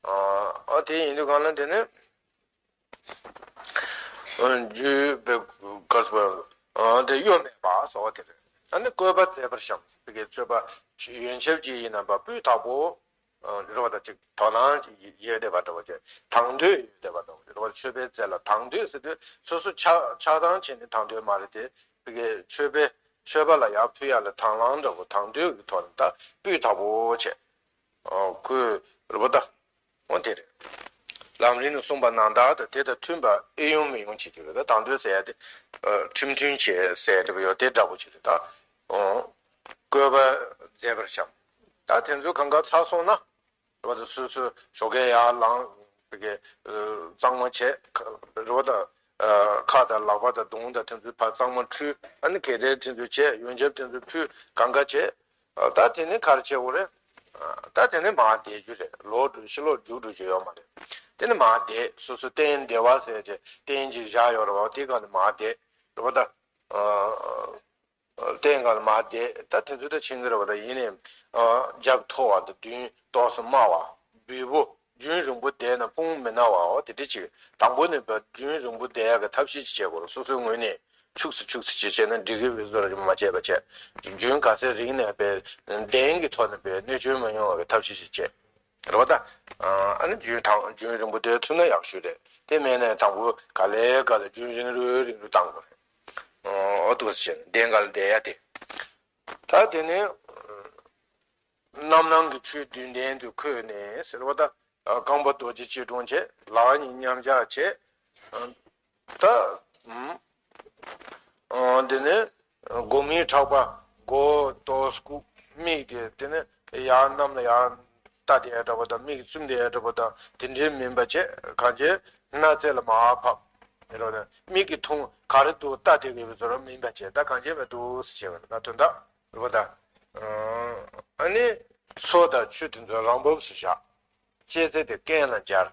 ཨ་དེ་ཡིན་དུས་གང་ལ་དེ་ནས་རྒྱུ་བའི་དཀར་པོ་དེ་གཡོ་མེད་པ་ཟེར་བ་དེ་རེད། ཨ་ནི་བཀོད་པ་མཛེས་པར་བཤམས་པའི་གི་སྤྱོད་པ་ཡོན་ཆབ་ཀྱི་ཡིན་ན་པ་སྤུས་དག་པོ། རེད་བ། ད་ཅིག་དོ་སྣང་ཡོད་བསྡད་པ་འདྲ་བོ་ཅིག་དང་དོད་ཡོད་བསྡད་པ་འདྲ་བོ་ཅིག་རེད་བ། མཆོད་པའི་རྫས་ལ་དང་དོད་ཟེར་དུས་སོ་སོ་ཆགས་ཆགས་སྡང་བྱས་ནས་དང་དོད་མ་རེད་དེ། དེ་གའི་མཆོད་པའི་མཆོད་པ་ལ་ཡར་ཕུལ་ཡག་ལ་དང་བླངས་འདྲ་བོ་དང་དོད་ཀྱི་ཐོག་ནས་ད་སྤུས་དག་པོ་བྱས། ཨོ་ཁོས་རེད་བ་ད། འོ་དེ་རེད། ལམ་རིམ་ནས་གསུངས་པ་ནང་ལྟར་དང་དེ་དང་མཐུན་པ་ཨེ་ཡོང་མི་ཡོང་བྱེད་ཀྱི་རེད། ད་དང་དོད་ཟེར་ཡ་དེ་ཁྲིམས་མཐུན་བྱེད་ཟེར་འདྲ་བོ་ཡོད་དེ་འདྲ་བོ་བྱེད་དེ་ད། ཨོ། བཀོད་པ་མཛད་པར་བྱ། ད་དེ་ཚོ་གང་ག་ཚར་སོང་ན། རེད་བ་ད། སོ་སོའི་ཞོགས་ཀས་ཡར་ལངས། དེ་གའི་གཙང་མ་བྱས། རེད་བ་ད། ཁ་དང་ལག་པ་དང་གདོང་དང་དེ་ཚོའི་ཕར་གཙང་མ་འཁྲུད། ཨ་ནི་གལ་ཏེ་དེ་ཚོ་བྱས་ཡོན་ཆབ་དེ་ཚོ་ཕུལ་གང་ག་བྱས། ད་དེ་ནས་ག་རེ་བྱེད་དགོས་རེད། ད་དེ་ནས་མར་བསྡད་རྒྱུ་རེད། ལོག་འགྲོ་ཕྱི་ལོགས་རྒྱུགས་འགྲོ་རྒྱུ་ཡོད་མ་རེད། དེ་ནས་མར་བསྡད། སོ་སོ་སྟན་བདེ་བ་ཟེར་བྱས་སྟན་ཅིག་བཞག་ཡོད་རེད་བ། དེ་སྒང་ནས་མར་བསྡད། རེད་བ་ད། སྟེང་ག་ལ་མར་བསྡད། ད་དེ་ཚོ་ད་ཕྱིན་གི་རེད་བ། ད་ཡིན་ནའི་རྒྱབ་མཐོ་བ་དང་མདུན་ཏོག་ཙམ་དམའ་བ། སྦུལ་པོ་རྒྱུན་རིང་པོ་བསྡད་ན་དཔུང་མི་ན་བའོ། དེ་འདྲ་ཅིག་དང་པོ་ནས་བ་རྒྱུན་རིང་པོ་བསྡད་ཡག་གི་ཐབས་ཤེས་ཅིག་བྱེད་དགོས་རེད། སོ་སོའི་ངོས་ནས་འཁྱུག་སེ་འཁྱུག་སེ་ཅིག་བྱས་ན་འགྲིག་གི་རེད་བཟོ་ར་མ་བྱས་པ་བྱས། རྒྱུན་ག་ཚད་རིང་ནས་པའི་གདན་གྱི་ཐོག་ནས་པའི་གནོད་སྐྱོན་མ་ཡོང་བ་གི་ཐབས་ཤེས་ཅིག་བྱས། རེད་བ་ད། ཨ་ནི་རྒྱུན་དང་རྒྱུན་རིང་པོ་བསྡད་ཐུབ་ན་ཡག་ཤོས་རེད། དེ་མེད་ན་དང་པོ་ག་ལེ་ག་ལེ་རྒྱུན་རིང་རུ་རིང་རུ་བཏང་དགོས་རེད། འོ་འདུག་སེ་བྱས་ནས་གདན་ག་ལ་བསྡད་ཡ་དེ། ད་དེ་ནས་རྣམ་སྣང་གི་ཆོས་བདུན་ལྡན་དུ་འཁོད་ནས་ཟེར་བ་ད། རྐང་པ་རྡོ་རྗེ་སྐྱིལ་ཀྲུང་བྱས། ལག་གཉིས་མཉམ་བཞག་བྱས། ད། འདི་ནས་སྒོ་མིའི་ཕྲག་པ་མགོ་ཏོག་ཙམ་བཀུག་མིག་དེ་དེ་ནས་ཡར་གནམ་ལ་ཡར་ལྟ་བསྡད་ཡ་འདྲ་པོ་དང་མིག་བཙུམ་བསྡད་ཡ་འདྲ་པོ་དང་དེ་འདྲའི་མིན་པ་བྱས། གང་བྱས་སྣ་རྩེ་ལ་མར་ཕབ། རེད་བ། མིག་གིས་མཐོང་ག་རེ་འདུག་ལྟ་བསྡད་དགོས་པའི་བཟོ་འདྲ་མིན་པ་བྱས། ད་གང་བྱས་མི་འདུག་ཟེར་བྱས་པ་ད་དོན་དག་རེད་བ་ད། ཨ་ནི་སོ་དང་ཆུ་དེ་ཚོ་རང་བབས་སུ་བཞག་ལྕེ་རྩེ་དེ་རྐན་ལ་སྦྱར།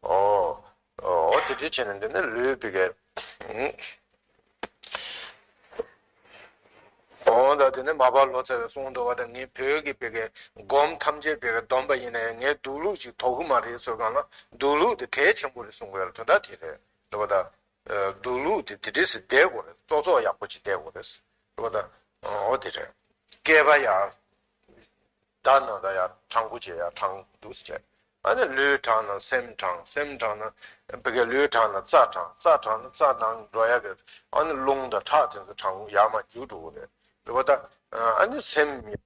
ཨོ། ཨོ་དེ་འདྲ་བྱས་ནས་འདི་ནི་ལུས་པའི་གི། ཨོ་ད་དེ་ནི་མར་པ་ལོ་ཙཱ་བས་གསུངས་འདུག་བ། ད་ངས་བོད་ཀྱི་བོད་ཀྱི་སྒོམ་ཐམས་ཅད་བོད་ཀྱི་སྡོམ་པ་ཡིན་ན་ཡང་ངས་སྡུག་ལུགས་ཤིག་དོར་གི་མ་རེད་ཟེར་གང་ལ་སྡུག་ལུགས་དེ་གལ་ཆེན་པོ་རེད་གསུང་གི་ཡོད་རེད། དོན་དག་དེ་རེད། རེད་བ་ད། སྡུག་ལུགས་དེ་དེ་འདྲས་སུ་བསྡད་དགོས་རེད། ཙོག་ཙོག་ཡག་པོ་ཅིག་བསྡད་དགོས་རེད། རེད་བ་ད། ཨོ་དེ་རེད། སྐེད་པ་ཡར། ད་ནང་ད་ཡར་དྲང་པོ་བྱས། ཡར་དྲང་འདུག་སེ་བྱས། ཨ་ནི་ལུས་དྲང་ན་སེམས་དྲང་། སེམས་དྲང་ན་བོད་སྐད། ལུས་དྲང་ན་རྩ་དྲང་། རྩ་དྲང་ན་རྩ་ནང་འགྲོ་ཡ་གི་ཨ་ནི་རླུང་དང་ཁྲག་དེ་ཚོ་དྲང་ཡར་མར་རྒྱུག་འགྲོ་གི་རེད། རེད་བ་ད། ཨ་ནི་སེམས་